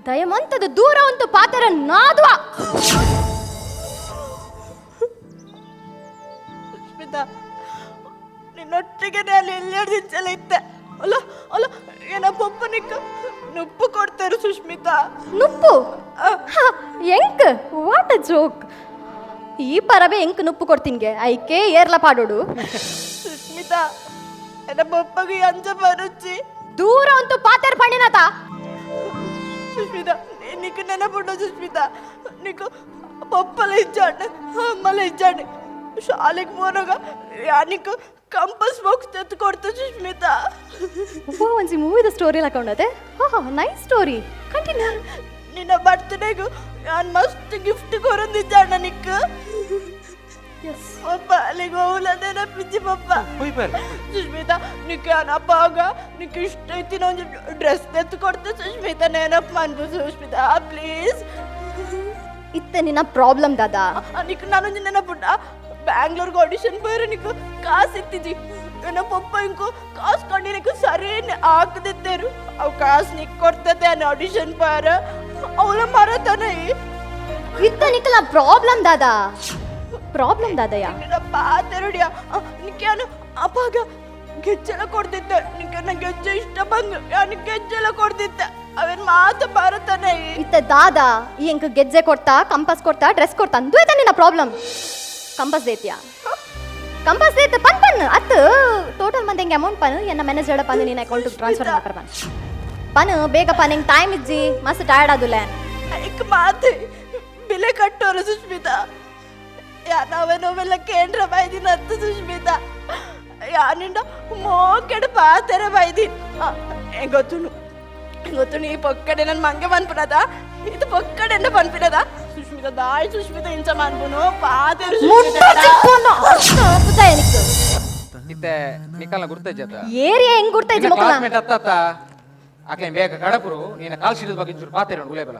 ದಯಮಂತದ ದೂರ ಅಂತೂ ಪಾತರ ನಾದ್ವಾ. ಸುಷ್ಮಿತಾ ನಿನ್ನೊಟ್ಟಿಗೆ ಅಲ್ಲಿ ಎಲ್ಲೆರಡು ದಿನ ಇತ್ತೆ ಅಲ್ಲ ಅಲ್ಲ ಏನ ಪಪ್ಪನಿಕ್ಕ ನುಪ್ಪು ಕೊಡ್ತಾರೆ ಸುಷ್ಮಿತಾ. ನುಪ್ಪು ಎಂಕ್? What a joke. ಈ ಪರಬೆ ಎಂಕ್ ನುಪ್ಪು ಕೊಡ್ತೀನ್ಗೆ ಐಕೆ ಏರ್ಲ ಪಾಡೋಡು. ಸುಷ್ಮಿತಾ ಎನ್ನ ಪಪ್ಪಗೆ ಅಂಜ ಬರುಚ್ಚಿ ದೂರ ಅಂತೂ ಪಾತರ ಪಂಡಿನಾತ. ಸುಷ್ಮಿತಾ నీకు ನೆನಪುಂಡು ಸುಷ್ಮಿತಾ నీకు ಪಪ್ಪಲ ಇಜ್ಜಾಂಡೆ ಅಮ್ಮಲ ಇಜ್ಜಾಂಡೆ ಶಾಲೆಗೆ ಪೋನಾಗ ನೀಕು ಕಂಪಸ್ ಬಾಕ್ಸ್ ತೆತ್ತು ಕೊಡ್ತು ಸುಷ್ಮಿತಾ. ಒಂಜಿ ಮೂವಿದ ಸ್ಟೋರಿ ಹಾಕೊಂಡದೆ. ಹಾ ನೈಸ್ ಸ್ಟೋರಿ, ಕಂಟಿನ್ಯೂ. ನಿನ್ನ ಬರ್ತ್ಡೇಗು ನಾನು ಮಸ್ತ್ ಗಿಫ್ಟ್ ಕೊರೊಂದಿದ್ದಾಣ ನಿಕ್ಕು. ಪಪ್ಪ ಅಲ್ಲಿಗೆ ಹೋಗ್ಲ ನೆನಪಿಜ್ಜಿ ಪಪ್ಪ. ಸುಷ್ಮಿತಾ ನಿಕ್ ಅಪ್ಪ ನಿಕ್ ಇಷ್ಟ ಐತಿ ಒಂದು ಡ್ರೆಸ್ ತೆತ್ತು ಕೊಡ್ತು ಸುಷ್ಮಿತಾ ನೆನಪು ಮನ್ಪು ಸುಷ್ಮಿತಾ ಪ್ಲೀಸ್. ಇತ್ತೆ ನಿನ್ನ ಪ್ರಾಬ್ಲಮ್ ದಾದಾ. ನಿಕ್ ನಾನೊಂದು ನೆನಪುಂಡ ಬ್ಯಾಂಗ್ಳೂರ್ಗೆ ಆಡಿಷನ್ ಪೋಯ್ರೆ ನಿಕ್ಕು ಕಾಸು ಇತ್ತಿಜಿ ನನ್ನ ಪಪ್ಪ ಇಂಕು ಕಾಸು ಕೊಂಡು ನಿಕ್ಕು ಸರಿ ಹಾಕದಿದ್ದೇರು ಅವು ಕಾಸು ನಿಕ್ ಕೊಡ್ತದೆ ಅನ್ನೋ ಆಡಿಷನ್ ಪಾರ ಅವಳ ಮರತನ. ಇತ್ತ ನಿಕ್ಕಲ ಪ್ರಾಬ್ಲಮ್ ದಾದಾ, ಪ್ರಾಬ್ಲಮ್ ದಾದಯ್ಯ. ಪಾತೆರುಡಿಯ ನಿಕ್ಯಾನು ಅಪ್ಪಾಗ ಗೆಜ್ಜೆಲ್ಲ ಕೊಡ್ತಿದ್ದೆ ನಿಕ್ಕೆ ನಂಗೆ ಗೆಜ್ಜೆ ಇಷ್ಟ ಬಂದು ನಾನು ಗೆಜ್ಜೆಲ್ಲ ಕೊಡ್ತಿದ್ದೆ ಅವೇನು ಮಾತು ಭಾರತನೇ. ಇತ್ತ ದಾದಾ ಈ ಎಂಕ್ ಗೆಜ್ಜೆ ಕೊಡ್ತಾ ಕಂಪಾಸ್ ಕೊಡ್ತಾ ಡ್ರೆಸ್ ಕೊಡ್ತಾ ಅಂದು ಆಯ್ತಾ ನಿನ್ನ ಪ್ರಾಬ್ಲಮ್? ಕಂಪಾಸ್ ದೇತಿಯಾ? ಕಂಪಾಸ್ ದೇತ ಪನ್ ಪನ್ ಅತ್ತು ಟೋಟಲ್ ಮಂದಿ ಹೆಂಗೆ ಅಮೌಂಟ್ ಪನ್ ಎನ್ನ ಮ್ಯಾನೇಜರ್ ಪನ್ ನಿನ್ನ ಅಕೌಂಟ್ ಟ್ರಾನ್ಸ್ಫರ್ ಮಾಡ್ತಾರೆ ಪನ್ ಪನ್ ಬೇಗ ಪನ್ ಹೆಂಗೆ ಟೈಮ್ ಇಜ್ಜಿ ಮಸ್ತ್ ಟಯರ್ಡ್ ಆದುಲ್ಲ. ಐಕ್ ಮಾತೆ ಬೆಲೆ ಕಟ್ಟೋರು ಸುಷ್ಮಿತಾ ಯಾ ನಾವೇನೋವೆಲ್ಲ ಕೇಂದ್ರ ಬೈದಿನ ಅತ್ತು ಸುಷ್ಮಿತಾ ಯಾನಿಂಡ ಮೋಕೆಡ ಪಾತೆರ ಬೈದಿನ್ ಗೊತ್ತುನು ಗೊತ್ತು ನೀ ಪೊಕ್ಕಡೆ ನನ್ನ ಮಂಗೆ ಪನ್ಪಿನದ ಇದು ಪೊಕ್ಕಡೆ ಎಂದ ಪನ್ಪಿನದ ಸುಷ್ಮಿತಾ ದಾಯ್ ಸುಷ್ಮಿತಾ ಇಂಚ ಮನ್ಪುನು ಪಾತೆರು ಇತ್ತೆ ನಿಕಲ್ನ ಗುರ್ತೈಜತ ಏರಿಯಾ ಹೆಂಗ್ ಗುರ್ತೈಜಿ ಮಕ್ಕಳ ಕ್ಲಾಸ್ಮೇಟ್ ಅತ್ತ ಆಕೆ ಬೇಗ ಕಡಪುರು ನೀನ ಕಾಲ್ ಶೀಟದ ಬಗ್ಗೆ ಚೂರು ಪಾತೆರ ಉಲೇಬಲ.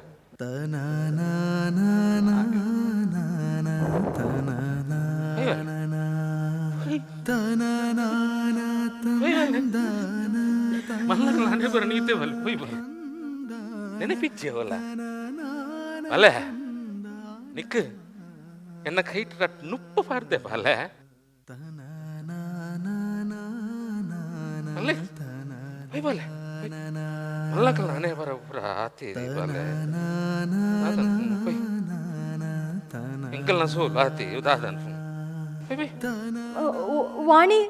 ಮಲ್ಲ ಬರ ನೀತೆ ಬಲ್ ಪೋಯ್ ಬರ ನೆನಪಿಚ್ಚೆ ಅವಲ್ಲ ಅಲ್ಲ ನಿಕ್ ಎನ್ನ ಕೈಟ್ ನುಪ್ಪು ಪಾಡ್ದೆ ಬಾಲೆ ಅಲ್ಲೇ ಪೋಯ್ ಬಾಲೆ ಮಲ್ಲಕಲ್ ನಾನೇ ಬರ ಪುರ ಆತಿ ಬಾಲೆ ಪೋಯ್ ಎಂಕಲ್ ನ ಸೋಲ್ ಆತಿ ಉದಾದನ್ ಪೋಯ್ ಪೋಯ್. ವಾಣಿ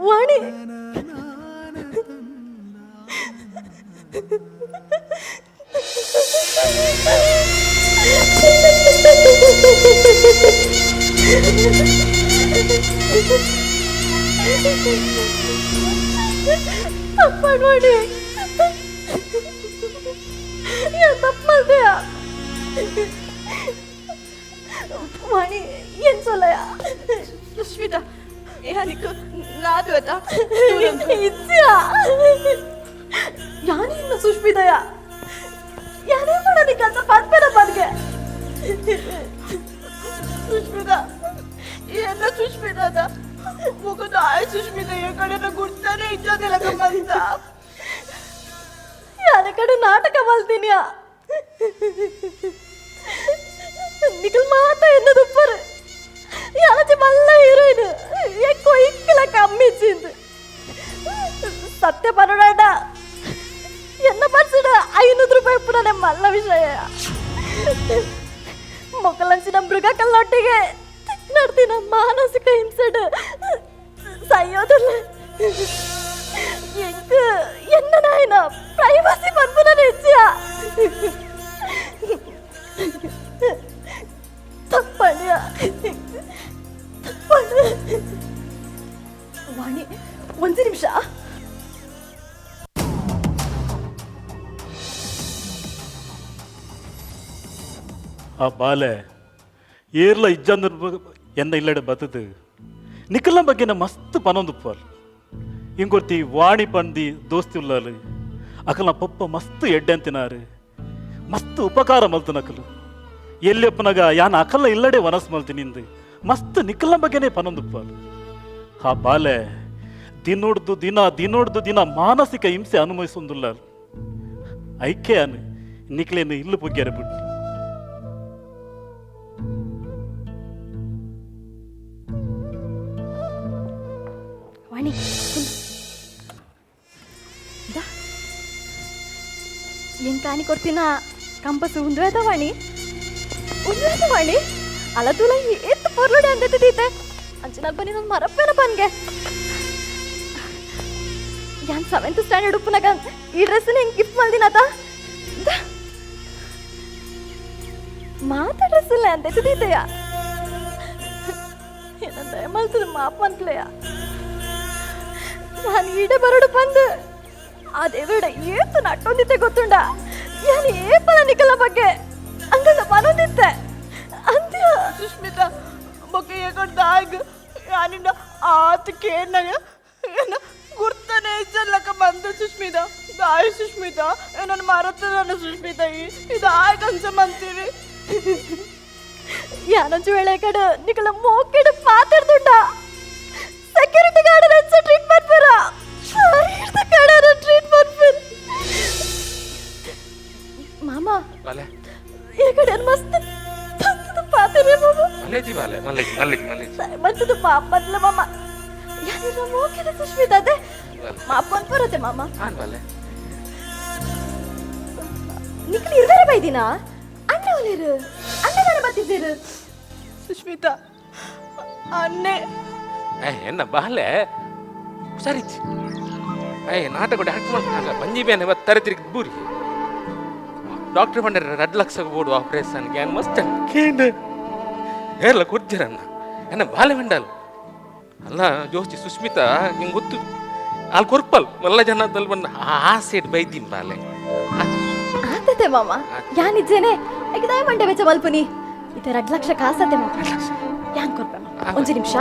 ವಾಣಿ ತಪ್ಪು ಮಾಡಿ ತಪ್ಪು ಮಾಡ್ದೆಯ ವಾಣಿ ಏನ್ ಸೊಲ್ಲಯ ಸುಷ್ಮಿತಾ ಯಾನಿಕ್ ನಾದು ಅತ್ತ ಇಜ್ಜಾ ಯಾನಿನ್ನ ಸುಷ್ಮಿತಯ ಯಾನೇ ಮಾಡೋದಿ ಕೆಲಸ ಪನ್ಪೆನ ಪನ್ಗೆ. ಸುಷ್ಮಿತಾ ಏನ ಸುಷ್ಮಿತಾದ ಮುಖದ ಆಯ್ ಸುಷ್ಮಿತಾ ಈ ಕಡೆ ಗುರ್ತಾನೆ ಇದ್ದದಿಲ್ಲ ಗಮ್ಮಂತ ಯಾನ ಕಡೆ ನಾಟಕ ಮಲ್ತೀನಿಯಾ ನಿಖಲ್ ಮಾತ ಎನ್ನದುಪ್ಪರು ಯಾನಚಿ ಮಲ್ಲ ಹೀರೋಯಿನ್ ఎక్కువ ಇಕ್ಕಲ ಕಮ್ಮಿ ಇಚ್ಚಿಂದು. ಸತ್ಯ ಪನೋಡಾಡ ಎನ್ನ ಪರ್ಸಡ್ 500 ರೂಪಾಯಿ ಉಪ್ಪುನನೆ ಮಲ್ಲ ವಿಷಯ. ಮೊಕಲಂಚಿನ ಮೃಗ ಕಲ್ಲೊಟ್ಟಿಗೆ ನಡ್ತಿನ ಮಾನಸಿಕ ಹಿಂಸೆಡ್ ಸೈಯೋದಿಲ್ಲ. ಎಂಕ್ ಎನ್ನ ನಾಯನ ಪ್ರೈವಸಿ ಪನ್ಪುನನೆ ಹೆಚ್ಚಿಯ ತಪ್ಪಣ್ಯ ತಪ್ಪಣ್ಯ. ವಾಣಿ, ಒಂದು ನಿಮಿಷ. ಆ ಬಾಲೆ ಏರ್ಲ ಇಜ್ಜಂದ್ರ ಎನ್ನ ಇಲ್ಲಡೆ ಬತ್ತದು ನಿಖಲ್ನ ಬಗ್ಗೆ ಮಸ್ತ್ ಪನೊಂದುಪ್ಪಲ್ ಇಂಗೊರ್ತಿ ವಾಣಿ ಪಂದಿ ದೋಸ್ತಿ ಉಲ್ಲಾಲು ಅಕಲ್ನ ಪಪ್ಪ ಮಸ್ತ್ ಎಡ್ಡೆ ಅಂತಿನಾರು ಮಸ್ತ್ ಉಪಕಾರ ಮಲ್ತನಕಲು ಎಲ್ಲಿಯಪ್ಪನಾಗ ಯಾನ್ ಅಕಲ್ನ ಇಲ್ಲಡೆ ವನಸ್ ಮಲ್ತಿನಿಂದು ಮಸ್ತ್ ನಿಖಲ್ನ ಬಗ್ಗೆನೇ ಪನೊಂದುಪ್ಪಲ್. ಆ ಬಾಲೆ ದಿನೋಡ್ದು ದಿನ ದಿನೋಡ್ದು ದಿನ ಮಾನಸಿಕ ಹಿಂಸೆ ಅನುಭವಿಸೊಂದುಲ್ಲ. ಐಕೆ ಅನು ನಿಕ್ಲೇನು ಇಲ್ಲು ಪೊಗ್ಗ್ಯಾರ ಬಿಟ್ಟು. ವಾಣಿ, ಎಂಕಾನಿ ಕೊಡ್ತೀನ ಕಂಪಸ್ ಉಂದುವೇದ ವಾಣಿ, ಉಂದುವೇದ ವಾಣಿ. ಅಲ ತೂಲ ಏತ್ ಪೊರ್ಲುಡೆ ಅಂದೈತೆ ಅಂಚಿನ ಬನ್ನಿ ನನ್ನ ಮರಪ್ಪೇನ ಪನ್ಗೆ. ಯಾನ್ 7th standard ಉಪ್ಪುನಾಗ ಈ ಡ್ರೆಸ್ ಹೆಂಗೆ ಗಿಫ್ಟ್ ಮಲ್ದಿನಾತ ಮಾತ ಡ್ರೆಸ್ ಇಲ್ಲ ಅಂತ ದೀತೆಯ ಏನಂತ ಮಲ್ತದ ಮಾಪ್ ಮನ್ಪ್ಲೆಯ. ನಾನು ಈಡೆ ಬರಡು ಬಂದು ಅದೇ ಬೇಡ ಏತು ನಟ್ಟೊಂದಿತ್ತೆ ಗೊತ್ತುಂಡ. ಯಾನು ಏಪಲ ನಿಕಲ ಬಗ್ಗೆ ಅಂಗಂದ ಪನೊಂದಿತ್ತೆ ಅಂತ್ಯ. ಸುಷ್ಮಿತಾ ಬೊಕ್ಕ ಏಕೊಡ್ದಾಗ ಯಾನಿಂದ ಆತ ಕೇನಾಗ ಏನ ಗುರ್ತನೆ ಇಜ್ಜಲ್ಲಕ ಬಂದು ಸುಷ್ಮಿತಾ ದಾಯ್ ಸುಷ್ಮಿತಾ ನನ್ನ ಮರತದ ಸುಷ್ಮಿತಾ ಇದಾಯ್ ಕನ್ಸ ಮಂತೀರಿ. ಯಾನೊಂಚು ವೇಳೆ ಕಡೆ ನಿಕಲ ಮೋಕೆಡು ಪಾತಿರ್ದುಂಡ ಸೆಕ್ಯೂರಿಟಿ ಗಾರ್ಡ್ ಹೆಚ್ಚು ಟ್ರೀಟ್ ಮಾಡ್ತಾರ ಕಡೆ ಟ್ರೀಟ್ ಮಾಡ್ತಾರೆ ಮಾಮ. ಬಾಲೆ ಈ ಕಡೆ ಮಸ್ತ್ ಪಾತಿರಿ ಮಾಮ. ಮಲೇಜಿ ಬಾಲೆ ಮಲೇಜಿ ಮಲೇಜಿ ಮಲೇಜಿ ಮಂತದ ಪಾಪ ಬದ್ಲ ಮಾಮ. ಯಾನಿರ ಮೋಕೆದ ಸುಷ್ಮಿತಾ ಅದೇ ಮಾಪ ಬರುತ್ತೆ ಮಾಮ. ಹಾನ್ ಬಾಲೆ. ನಿಕಲ್ ಇರ್ದಾರೆ ಬೈದಿನ ಅಣ್ಣ ಒಲೇರು ಅಣ್ಣ ದಾರ ಬತ್ತಿದ್ದೀರು. ಸುಷ್ಮಿತಾ ಅನ್ನೆ ಎನ್ನ ಬಾಲೆ ಹುಷಾರಿಚ್ಚಿ. ಏಯ್ ನಾಟಕ ಆಕ್ಟ್ ಮಾಡ್ತಾಗ ಬಂಜಿ ಬೇನೆ ತರೆ ತಿರುಗಿ ಬೂರಿ ಡಾಕ್ಟರ್ ಬಂದರೆ 2 ಲಕ್ಷ ಬೋಡು ಆಪರೇಷನ್ ಗ್ಯಾನ್ ಮಸ್ತ್ ಕೇಂದ್ರ ಹೇರ್ಲ ಕೊಡ್ತೀರಣ್ಣ ಎನ್ನ ಬಾಲೆ ಬಂಡಲ್ ಅಲ್ಲ ಜೋಸ್ತಿ ಸುಸ್ಮಿತಾ ನಿಂಗೆ ಗೊತ್ತು ಅಲ್ಲಿ ಕೊರ್ಪಲ್ ಮಲ್ಲ ಜನದಲ್ಲಿ ಬಂದ ಆ ಸೈಡ್ ಬೈದೀನಿ ಬಾಲೆ. ಆತತೆ ಮಾಮ ಯಾನಿದ್ದೇನೆ ಐಕದಾಯ ಮಂಡೆ ವೆಚ್ಚ ಮಲ್ಪುನಿ ಇತ್ತೆ 2 ಲಕ್ಷ ಕಾಸತೆ ಮಾಮ. ಯಾನ್ ಕೊರ್ಪೆ ಮಾಮ ಒಂಜಿ ನಿಮಿಷ.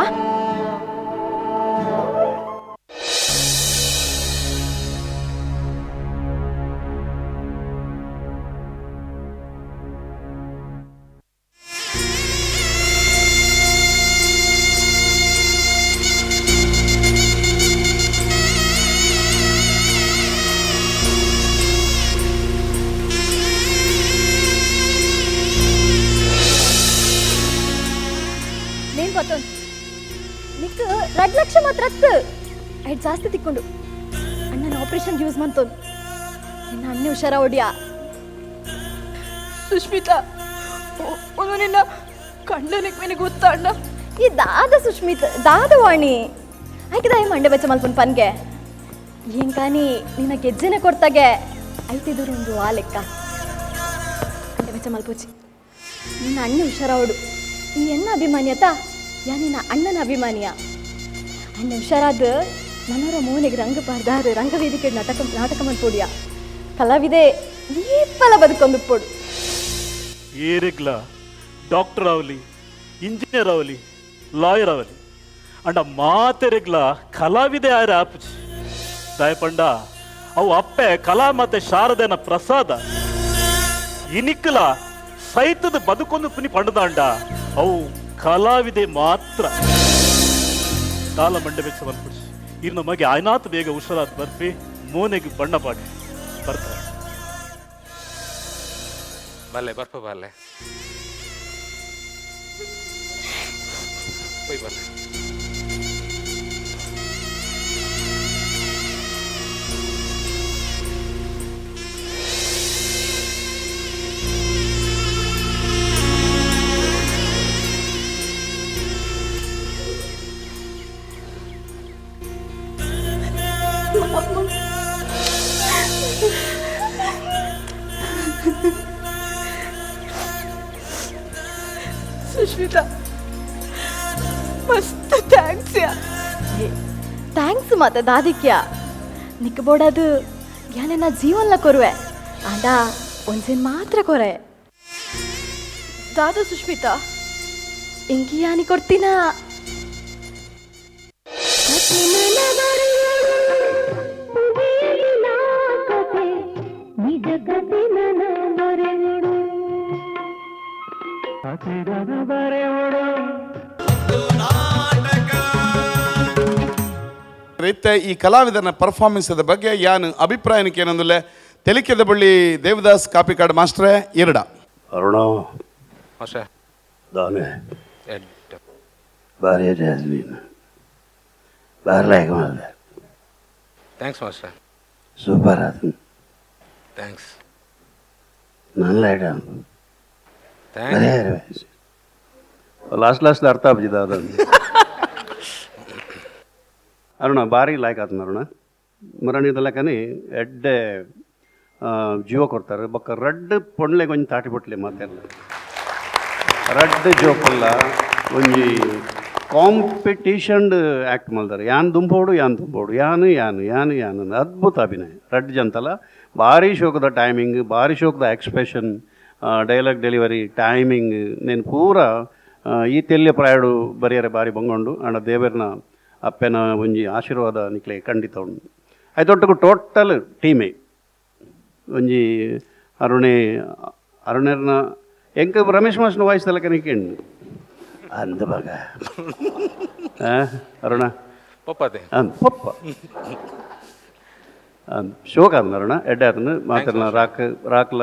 ನಿಕ್ 2 ಲಕ್ಷ ಮಾತ್ರ ಐಟ್ ಜಾಸ್ತಿ ತಿಕ್ಕೊಂಡು ಅಣ್ಣನ ಆಪರೇಷನ್ ಯೂಸ್ ಮಂತೋನ್. ನಿನ್ನ ಅಣ್ಣ ಹುಷಾರ ಹೊಡಿಯ. ಸುಷ್ಮಿತಾ ಒಂದು ನಿನ್ನ ಕಂಡನಿಗೆ ಮೇಲೆ ಗೊತ್ತಾ ಅಣ್ಣ? ಈ ದಾದ ಸುಷ್ಮಿತ್ ದಾದ ವಾಣಿ ಆಯ್ಕದಾಯ ಮಂಡೆ ಬಚ್ಚ ಮಲ್ಪನ್ ಪನ್ಗೆ ಏಂಕಾನಿ ನಿನ್ನ ಗೆಜ್ಜೆನೆ ಕೊಡ್ತಾಗೆ ಐತಿದ್ರು ಒಂದು ಆ ಲೆಕ್ಕ ಮಂಡೆ ಬಚ್ಚ ಮಲ್ಪೋಚಿ. ನಿನ್ನ ಅಣ್ಣ ಹುಷಾರ ಹೊಡು. ಈ ಎನ್ನ ಅಭಿಮಾನಿಯತ ಯಾ ನಿನ್ನ ಅಣ್ಣನ ಅಭಿಮಾನಿಯ. ಅಣ್ಣ ಹುಷಾರಾದ ಮನೋರ ಮೋನಿಗೆ ರಂಗ ಪಾರ್ದಾರು ರಂಗವೇದಿಕೆ ನಾಟಕ ನಾಟಕ ಮನ್ಪೋಡಿಯ ಕಲಾವಿದೆ ಏಪಲ ಬದುಕೊಂದು ಪೋಡು. ಏರಿಗ್ಲ ಡಾಕ್ಟರ್ ಅವಲಿ ಇಂಜಿನಿಯರ್ ಅವಲಿ ಲಾಯರ್ ಅವಲಿ ಅಂಡ ಮಾತೆರೆಗ್ಲ ಕಲಾವಿದೆ ಆರ ಆಪುಜಿ ದಾಯಪಂಡ ಅವು ಅಪ್ಪೆ ಕಲಾ ಮತ್ತೆ ಶಾರದೆನ ಪ್ರಸಾದ ಇನಿಕ್ಲ ಸೈತದ ಬದುಕೊಂದು ಪುನಿ ಪಂಡದಾಂಡ ಅವು ಕಲಾವಿದೆ ಮಾತ್ರ. ಕಾಲ ಮಂಡೆ ಬೆಚ್ಚ ಮಲ್ಪುಡ್ಸಿ ಇನ್ನು ನಮಗೆ ಆಯ್ನಾತ್ ಬೇಗ ಹುಷಾರಾದ ಬರ್ಪಿ ಮೋನೆಗೆ ಬಣ್ಣ ಪಾಡಿ ಬರ್ತಾರೆ. ಬಾಲೆ ಬರ್ಪ ಬಾಲೆ ಹೋಯ್ ಬಾಲೆ. Sushmita ಮಸ್ತ್ thanks ಯಾ. Thanks ಮಾತ ದಾದಿಕ್ಯ ನಿಕ್ ಬೋಡದು ಯಾನೆನ್ನ ಜೀವನ್ಲ ಕೊರುವೆ ಆಂಡ ಒಂಜಿನ್ ಮಾತ್ರ ಕೊರೆ. ದಾದ ಸುಷ್ಮಿತಾ ಇಂಕಿ ಯಾನಿ ಕೊಡ್ತೀನ. ರೀತೆ ಈ ಕಲಾವಿದನ ಪರ್ಫಾರ್ಮೆನ್ಸ್ ಬಗ್ಗೆ ಯಾನು ಅಭಿಪ್ರಾಯನಕ್ಕೆ ಏನಂದ್ರೆ ತೆಲಿಕೆದ ಬಳ್ಳಿ ದೇವದಾಸ್ ಕಾಪಿಕಾಡ್ ಮಾಸ್ಟ್ರೇ ಎರಡ ಅರುಣ ಮಾಸ್ಟ್ರೆ ದಾನೆ ಭಾರಿ ನೀನು ಬಾರ್ಲಾಯಕ ಮಾಡಿದೆ. Thanks ಮಾಸ್ಟ್ರೆ. ಸೂಪರ್ ಅದು. Thanks. ನನ್ನ thanks. Last last ಅರ್ಥ ಆಗ್ಬಿಟ್ಟಿದೆ ಅದನ್ನು. ಅರುಣ ಭಾರಿ ಲಾಯ್ಕ್ ಆತನ ಅರುಣ ಮರಣಿದ ಲೆಕ್ಕನೆ ಎಡ್ಡೆ ಜೀವ ಕೊಡ್ತಾರೆ ಬೊಕ್ಕ ರಡ್ಡ್ ಪೊಣ್ಲೆಗ್ ಒಂಜಿ ತಾಟಿ ಬೊಟ್ಲೆ ಮಾತೆರ್ಲ ರಡ್ಡ್ ಜೋಕುಲ್ಲ ಒಂಜಿ ಕಾಂಪಿಟೀಷನ್ ಆ್ಯಕ್ಟ್ ಮಲ್ದಾರೆ. ಯಾನ್ ದುಂಬೋಡು ಯಾನ್ ದುಂಬೋಡು ಯಾನು ಯಾನು ಯಾನು ಯಾನು ಅದ್ಭುತ ಅಭಿನಯ ರಡ್ಡ್ ಜಂತಲ. ಭಾರಿ ಶೋಕದ ಟೈಮಿಂಗ್, ಭಾರಿ ಶೋಕದ ಎಕ್ಸ್ಪ್ರೆಷನ್, ಡೈಲಾಗ್ ಡೆಲಿವರಿ, ಟೈಮಿಂಗ್ ನೇನು ಪೂರ ಈ ತೆಲ್ಯ ಪ್ರಾಯಡು ಬರಿಯರೆ ಬಾರಿ ಬಂಗೊಂಡು ಅಂಡ ದೇವರ್ನ ಅಪ್ಪೆನ ಒಂಜಿ ಆಶೀರ್ವಾದ ನಿಕ್ಲೆ ಖಂಡಿತ ಉಂಡು. ಐತೊಟ್ಟುಗು ಟೋಟಲ್ ಟೀಮೇ ಒಂಜಿ ಅರುಣೆ ಅರುಣರ್ನ ಎಂಕ ರಮೇಶ್ ಮಾಸ್ನ ವಾಯ್ಸ್ ತಲಕ ನಿಕ್ಕೆಂಡು ಅಂದ ಬಗ ಅರುಣ ಪಪ್ಪದೆ ಪಪ್ಪ ಶೋಕ ಆತನ ಅರುಣ ಎಡ್ಡೆ ಆತನ ಮಾತ್ರನ ರಾಕ್ ರಾಕ್ಲ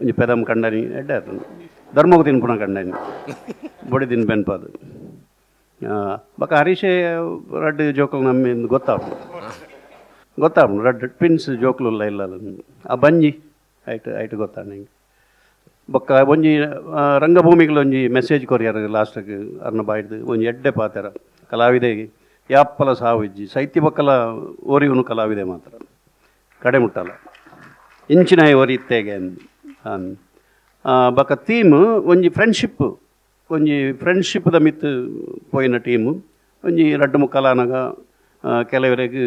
ಒಂಜಿ ಪೆದಮ್ ಕಂಡನಿ ಎಡ್ಡೆ ಆತನ ಧರ್ಮಗ್ ತಿನ್ಪುಣ ಕಂಡನಿ ಬೊಡಿ ತಿನ್ ಬೆನ್ಪಾದು ಬೊಕ ಹರೀಶೆ ರಡ್ಡ್ ಜೋಕುಲು ನಮ್ಮಿಂದ ಗೊತ್ತಾಪುಂಡು ಗೊತ್ತಾಪುಂಡು ರಡ್ಡ್ ಟ್ವಿನ್ಸ್ ಜೋಕುಲು ಇಲ್ಲ ಆ ಬಂಜಿ ಐಟ್ ಐಟ್ ಗೊತ್ತಾಂಡ್ ಎಂಕ್. ಬೊಕ್ಕ ಒಂಜಿ ರಂಗಭೂಮಿಗಳು ಒಂಜಿ ಮೆಸೇಜ್ ಕೊರಿಯರ್ ಲಾಸ್ಟ್ಗ್ ಅರ್ನ ಬಾಯ್ದು ಒಂಜಿ ಎಡ್ಡೆ ಪಾತೆರ ಕಲಾವಿದೆ ಯಾಪ್ಪಲ ಸಾವು ಇಜ್ಜಿ ಸೈತಿ ಬೊಕ್ಕಲ ಒರಿಯುನು ಕಲಾವಿದೆ ಮಾತ್ರ ಕಡೆ ಮುಟ್ಟಲ್ಲ ಇಂಚಿನ ಒರಿ ಇತ್ತೆಗೆ ಅಂದ್. ಬೊಕ್ಕ ಥೀಮ್ ಒಂಜಿ ಫ್ರೆಂಡ್ಶಿಪ್ ಒಂಜಿ ಫ್ರೆಂಡ್ಶಿಪ್ದ ಮಿತ್ ಪೋಯಿನ ಟೀಮು ಒಂಜಿ ರಡ್ಡ್ ಮುಕ್ಕಲಾನಗ ಕೆಲವರೆಗ್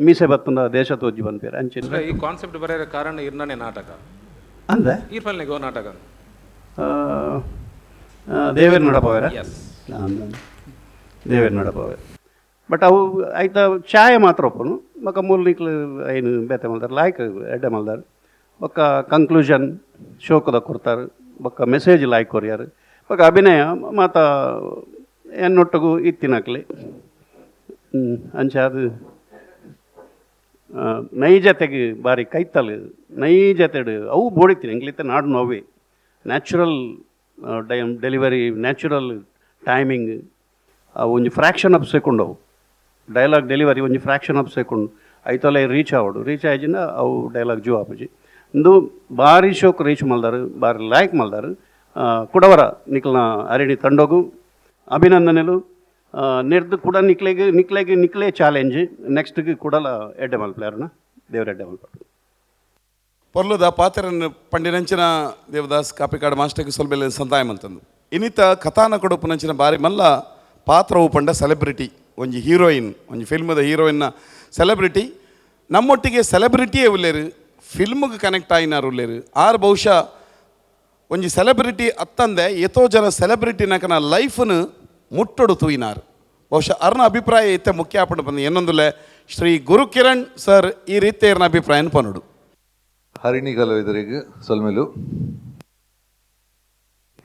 ಮೀಸೆ ಬತ್ತಂದ ದೇಶ ತೋಜಿ ಪನ್ಪೆರ್ ಅಂಚಿನ ಈ ಕಾನ್ಸೆಪ್ಟ್ ಬರೆಯರ ಕಾರಣ ಇರ್ನಾನೆ ನಾಟಕ ಅಂದ ಈರ್ಪಲ್ನೆ ಗೋ ನಾಟಕ ದೇವೇರ್ ನಡಪವೇರ ಎಸ್ ದೇವೇರ್ ನಡಪವೆ ಬಟ್ ಅವು ಐತ ಛಾಯೆ ಮಾತ್ರ ಒಪ್ಪನು ಬೊಕ್ಕ ಮೂಲು ನಿಕ್ಲು ಐನು ಬೇತೆ ಮಲ್ದಾರ್ ಲಾಯ್ಕ್ ಎಡ್ಡೆ ಮಲ್ದಾರ್ ಬೊಕ್ಕ ಕಂಕ್ಲೂಷನ್ ಶೋಕದ ಕೊಡ್ತಾರೆ ಬೊಕ್ಕ ಮೆಸೇಜ್ ಲಾಯ್ಕ್ ಕೊರಿಯಾರು ಬೊಕ್ಕ ಅಭಿನಯ ಮಾತ ಎನ್ನೊಟ್ಟುಗು ಇತ್ತಿನಕ್ಲೆ ಅಂಚ ಅದು ನೈಜತೆಗೆ ಬಾರಿ ಕೈತಲ್ ನೈಜತೆಡ್ ಅವು ಬೋಡಿತೀನಿ ಎಂಕ್ಲಿತ್ತೆ ನಾಡು ನೋವೇ ನ್ಯಾಚುರಲ್ ಡೆಲಿವರಿ ನ್ಯಾಚುರಲ್ ಟೈಮಿಂಗ್ ಅವು ಒಂಜಿ ಫ್ರ್ಯಾಕ್ಷನ್ ಆಫ್ ಸೆಕೆಂಡ್ ಅವು ಡೈಲಾಗ್ ಡೆಲಿವರಿ ಒಂಜಿ ಫ್ರ್ಯಾಕ್ಷನ್ ಆಫ್ ಸೆಕೆಂಡ್ ಐತೊಲೆ ರೀಚ್ ಆವಡು ರೀಚ್ ಆಯ್ಜಿನ ಅವು ಡೈಲಾಗ್ ಜೂ ಆಪುಜಿ. ಇಂದು ಬಾರಿ ಶೋಕ್ ರೀಚ್ ಮಲ್ದಾರು ಬಾರಿ ಲಾಯ್ಕ್ ಮಲ್ದಾರು. ಕುಡವರ ನಿಕ್ಲ್ನ ಅರಿಣಿ ತಂಡೋಗು ಅಭಿನಂದನೆಲು. ನಿರ್ದು ಕೂಡ ನಿಕ್ಲೆಗ್ ನಿಕ್ಲೆಗ್ ನಿಕ್ಲೆ ಚಾಲೆಂಜ್ ನೆಕ್ಸ್ಟ್ಗೆ ಕೂಡಲ ಎಡ್ಡೆ ಮಲ್ಪಲೆ ಅರುಣ ದೇವ್ರ ಎಡ್ಡೆ ಮಲ್ಪಡು. ಪೊರ್ಲುದ ಪಾತ್ರನ ಪಂಡಿನಂಚಿನ ದೇವದಾಸ್ ಕಾಪಿಕಾಡ್ ಮಾಸ್ಟರ್ಗೆ ಸ್ವಲ್ಪ ಸಂತಾಯ ಮಂತಂದು ಇನ್ನಿತ ಕಥಾನ ಕೊಡುಪುನಂಚಿನ ಬಾರಿ ಮಲ್ಲ ಪಾತ್ರವು ಪಂಡ ಸೆಲೆಬ್ರಿಟಿ ಒಂಜಿ ಹೀರೋಯಿನ್ ಒಂಜಿ ಫಿಲ್ಮದ ಹೀರೋಯಿನ್ನ ಸೆಲೆಬ್ರಿಟಿ ನಮ್ಮೊಟ್ಟಿಗೆ ಸೆಲೆಬ್ರಿಟಿಯೇ ಉಲ್ಲೇರು ಫಿಲ್ಮ್ಗೆ ಕನೆಕ್ಟ್ ಆಯಿನಾರು ಉಲ್ಲೇರು ಆರ್ ಬಹುಶಃ ಒಂಜಿ ಸೆಲೆಬ್ರಿಟಿ ಅತ್ತಂದೆ ಏತೋ ಜನ ಸೆಲೆಬ್ರಿಟಿನಕನ ಲೈಫ್ನು ಮುಟ್ಟೊಡು ತೂಯಿನಾರ್ ಬಹುಶಃ ಅರ್ನ ಅಭಿಪ್ರಾಯ ಇತ್ತೆ ಮುಖ್ಯ ಆಪಂಡು ಬಂದು ಏನೊಂದುಲೆ ಶ್ರೀ ಗುರುಕಿರಣ್ ಸರ್ ಈ ರೀತಿಯ ಅಭಿಪ್ರಾಯನ ಪನುಡು. ಹರಿಣಿ ಕಲಾವಿದರಿಗೆ ಸೊಲ್ಮೆಲು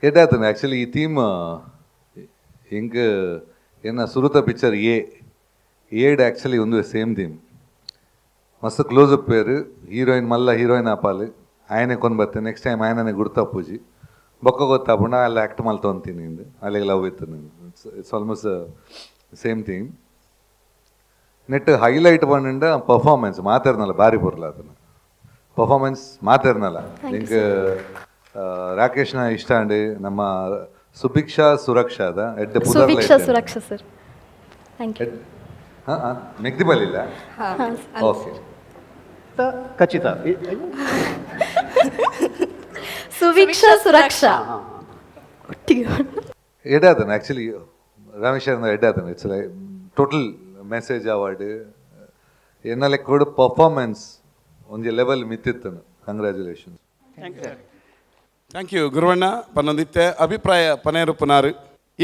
ಎಡ್ಡಾತನ ಆ್ಯಕ್ಚುಲಿ ಈ ಥೀಮ್ ಎಂಕ್ ಎನ್ನ ಸುರುತ ಪಿಕ್ಚರ್ ಎ ಏಡ್ ಆ್ಯಕ್ಚುಲಿ ಒಂದು ಸೇಮ್ ಥೀಮ್ ಮಸ್ತ್ ಕ್ಲೋಸ್ ಅಪ್ ಪೇರು ಹೀರೋಯಿನ್ ಮಲ್ಲ ಹೀರೋಯಿನ್ ಆಪಾಲು ಆಯನೆ ಕೊಂಡು ಬತ್ತೆ ನೆಕ್ಸ್ಟ್ ಟೈಮ್ ಆಯನನೆ ಗುರ್ತಾಪೂಜಿ ಬೊಕ್ಕ ಗೊತ್ತಾಪುಂಡ ಅಲ್ಲಿ ಆ್ಯಕ್ಟ್ ಮಲ್ತೊಂತೀನಿ ಇಂದು ಅಲ್ಲಿಗೆ ಲವ್ ಇತ್ತು it's it's almost same theme net highlight ಪಂಡ ಪರ್ಫಾರ್ಮೆನ್ಸ್ ಮಾತಾಡ್ನಲ್ಲ ಬಾರಿ ಪೊರ್ಲ ಅದನ್ನ ಪರ್ಫಾರ್ಮೆನ್ಸ್ ಮಾತಾಡ್ನಲ್ಲ ಎಂಕ್ ರಾಕೇಶ್ನ ಇಷ್ಟ ಅಂಡ್ ನಮ್ಮ ಸುಭಿಕ್ಷಾ ಸುರಕ್ಷಾ ಅದ ಎಡ್ಡೆ ಪುದರ್ಲ ಸುಭಿಕ್ಷಾ ಸುರಕ್ಷಾ ಸರ್. Thank you. ಹಾಂ ಮೆಗ್ದಿ ಬಲ್ಲಿಲ್ಲ ಓಕೆ ಖಚಿತ. Suviksha Suraksha. ಎಡ್ಡೆ ಆಕ್ಚುಲಿ ರಮೇಶ್ ಎಡ್ಡೆ ಆತನ. It's like total message award ಎನ್ನ ಲೆಕ್ಕೋಡು ಪರ್ಫಾರ್ಮೆನ್ಸ್ ಒಂಜಿ ಲೆವೆಲ್ ಮಿತ್ತಿತ್ತನು. Congratulations. Thank you ಗುರುವಣ್ಣ. ಪನ್ನೊಂದಿತ್ತೆ ಅಭಿಪ್ರಾಯ ಪನೇರುಪುನಾರು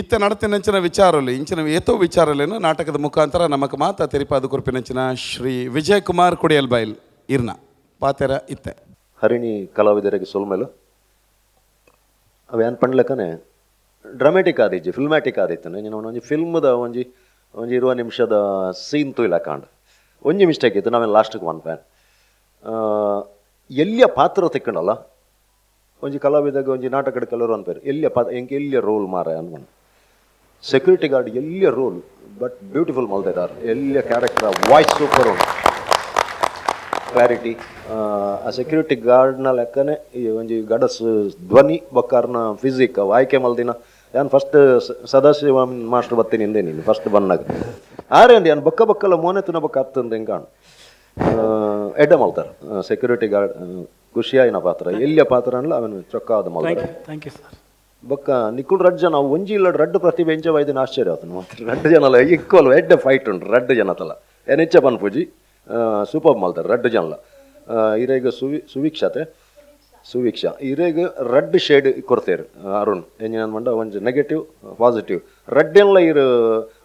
ಇತ್ತ ನಡತಿನಂಚಿನ ವಿಚಾರಲು ಇಂಚಿನ ಏತೋ ವಿಚಾರಲೇನು ನಾಟಕದ ಮುಖಾಂತರ ನಮಕ್ ಮಾತ ತೆರಿಪಾದ ಕುರುಪಿನಂಚಿನ ಶ್ರೀ ವಿಜಯ್ ಕುಮಾರ್ ಕುಡಿಯಲ್ ಬೈಲ್ ಇರ್ನ ಪಾತೆರ ಇತ್ತೆ. ಹರಿಣಿ ಕಲಾವಿದರಿಗೆ ಸೊಲ್ಮೆಲು ಅವು ಪಂಡ್ಲಕ್ಕನೆ ಡ್ರಾಮ್ಯಾಟಿಕ್ ಆದಿಜ್ಜಿ, ಫಿಲ್ಮ್ಯಾಟಿಕ್ ಆದಿತ್ತು. ನೀನು ಒಂಜಿ ಫಿಲ್ಮ್ದ ಒಂಜಿ ಒಂಜಿ 20 ನಿಮಿಷದ ಸೀನ್ ತೂಯ್ಲ ಕಾಂಡ್ ಒಂಜಿ ಮಿಸ್ಟೇಕ್ ಇತ್ತು. ನಾವೇನು ಲಾಸ್ಟಿಗೆ ಒನ್ ಫ್ಯಾನ್ ಎಲ್ಲಿಯ ಪಾತ್ರ ತಿಕ್ಕಣಲ್ಲ ಒಂಜಿ ಕಲಾವಿದಾಗ ಒಂಜಿ ನಾಟಕದ ಕೆಲವರು ಅನ್ಪೇರು ಎಲ್ಲಿಯ ಪಾತ್ರ ಎಂಕ್ ಎಲ್ಲಿಯ ರೋಲ್ ಮಾರ ಅನ್ಕೊಂಡು ಸೆಕ್ಯೂರಿಟಿ ಗಾರ್ಡ್ ಎಲ್ಲಿಯ roll but beautiful ಮಲ್ತಿದ್ದಾರೆ. ಎಲ್ಲಿಯ character voice super ಉಂಟು, ಕ್ಲಾರಿಟಿ. ಆ ಸೆಕ್ಯೂರಿಟಿ ಗಾರ್ಡ್ನ ಲೆಕ್ಕನೆ ಈ ಒಂಜಿ ಗಡಸ್ ಧ್ವನಿ ಬೊಕ್ಕಾರ್ನ ಫಿಸಿಕ್ ಅವು ಆಯ್ಕೆ ಮಲ್ದಿನ. ಯಾನ್ ಫಸ್ಟ್ ಸದಾಶಿವ ಮಾಸ್ಟರ್ ಬತ್ತೀನಿ ಹಿಂದೆ ನೀನು ಫಸ್ಟ್ ಬನ್ನಾಗ ಆರೆ ಅಂದೆ ಯಾನ್ ಬೊಕ್ಕ ಬೊಕ್ಕಲ ಮೋನೆ ತುನ ಬೊಕ್ಕ ಅತ್ತಂದು ಹೆಂಗಾಣ್ ಎಡ್ಡೆ ಮಲ್ತಾರ ಸೆಕ್ಯೂರಿಟಿ ಗಾರ್ಡ್. ಖುಷಿಯಾಯಿನ ಪಾತ್ರ ಎಲ್ಲಿಯ ಪಾತ್ರ ಅನ್ಲ ಅವನು ಚೊಕ್ಕಾದ ಮಲ್ತಾರ. Thank you sir. ಬೊಕ್ಕ ನಿಕುಲ್ ರಡ್ಡು ಜನ ಒಂಜಿ ಇಲ್ಲ ರಡ್ಡು ಪ್ರತಿಭೆ ಎಂಚ ವೈದಿನ ಆಶ್ಚರ್ಯ ಆತನು. ಮಾತ್ರ ರಡ್ಡು ಜನಲ ಈಕ್ವಲ್ ಎಡ್ಡೆ ಫೈಟ್ ಉಂಟು ರಡ್ಡು ಜನತಲ ಎನ್ ಹೆಚ್ಚ ಪನ್ಪುಜಿ ಸೂಪರ್ ಮಲ್ತಾರೆ ರಡ್ಡು ಜನಲ. ಇರೆಗ್ ಸುವೀಕ್ಷತೆ ಸುವೀಕ್ಷಾ ಇರೆಗ್ ರಡ್ಡ್ ಶೇಡ್ ಕೊರ್ತೇರು ಅರುಣ್ ಎಂಜಿನ ಮಂಡ ಒಂಜಿ ನೆಗೆಟಿವ್ ಪಾಸಿಟಿವ್ ರಡ್ಡೆಲ್ಲ ಇರು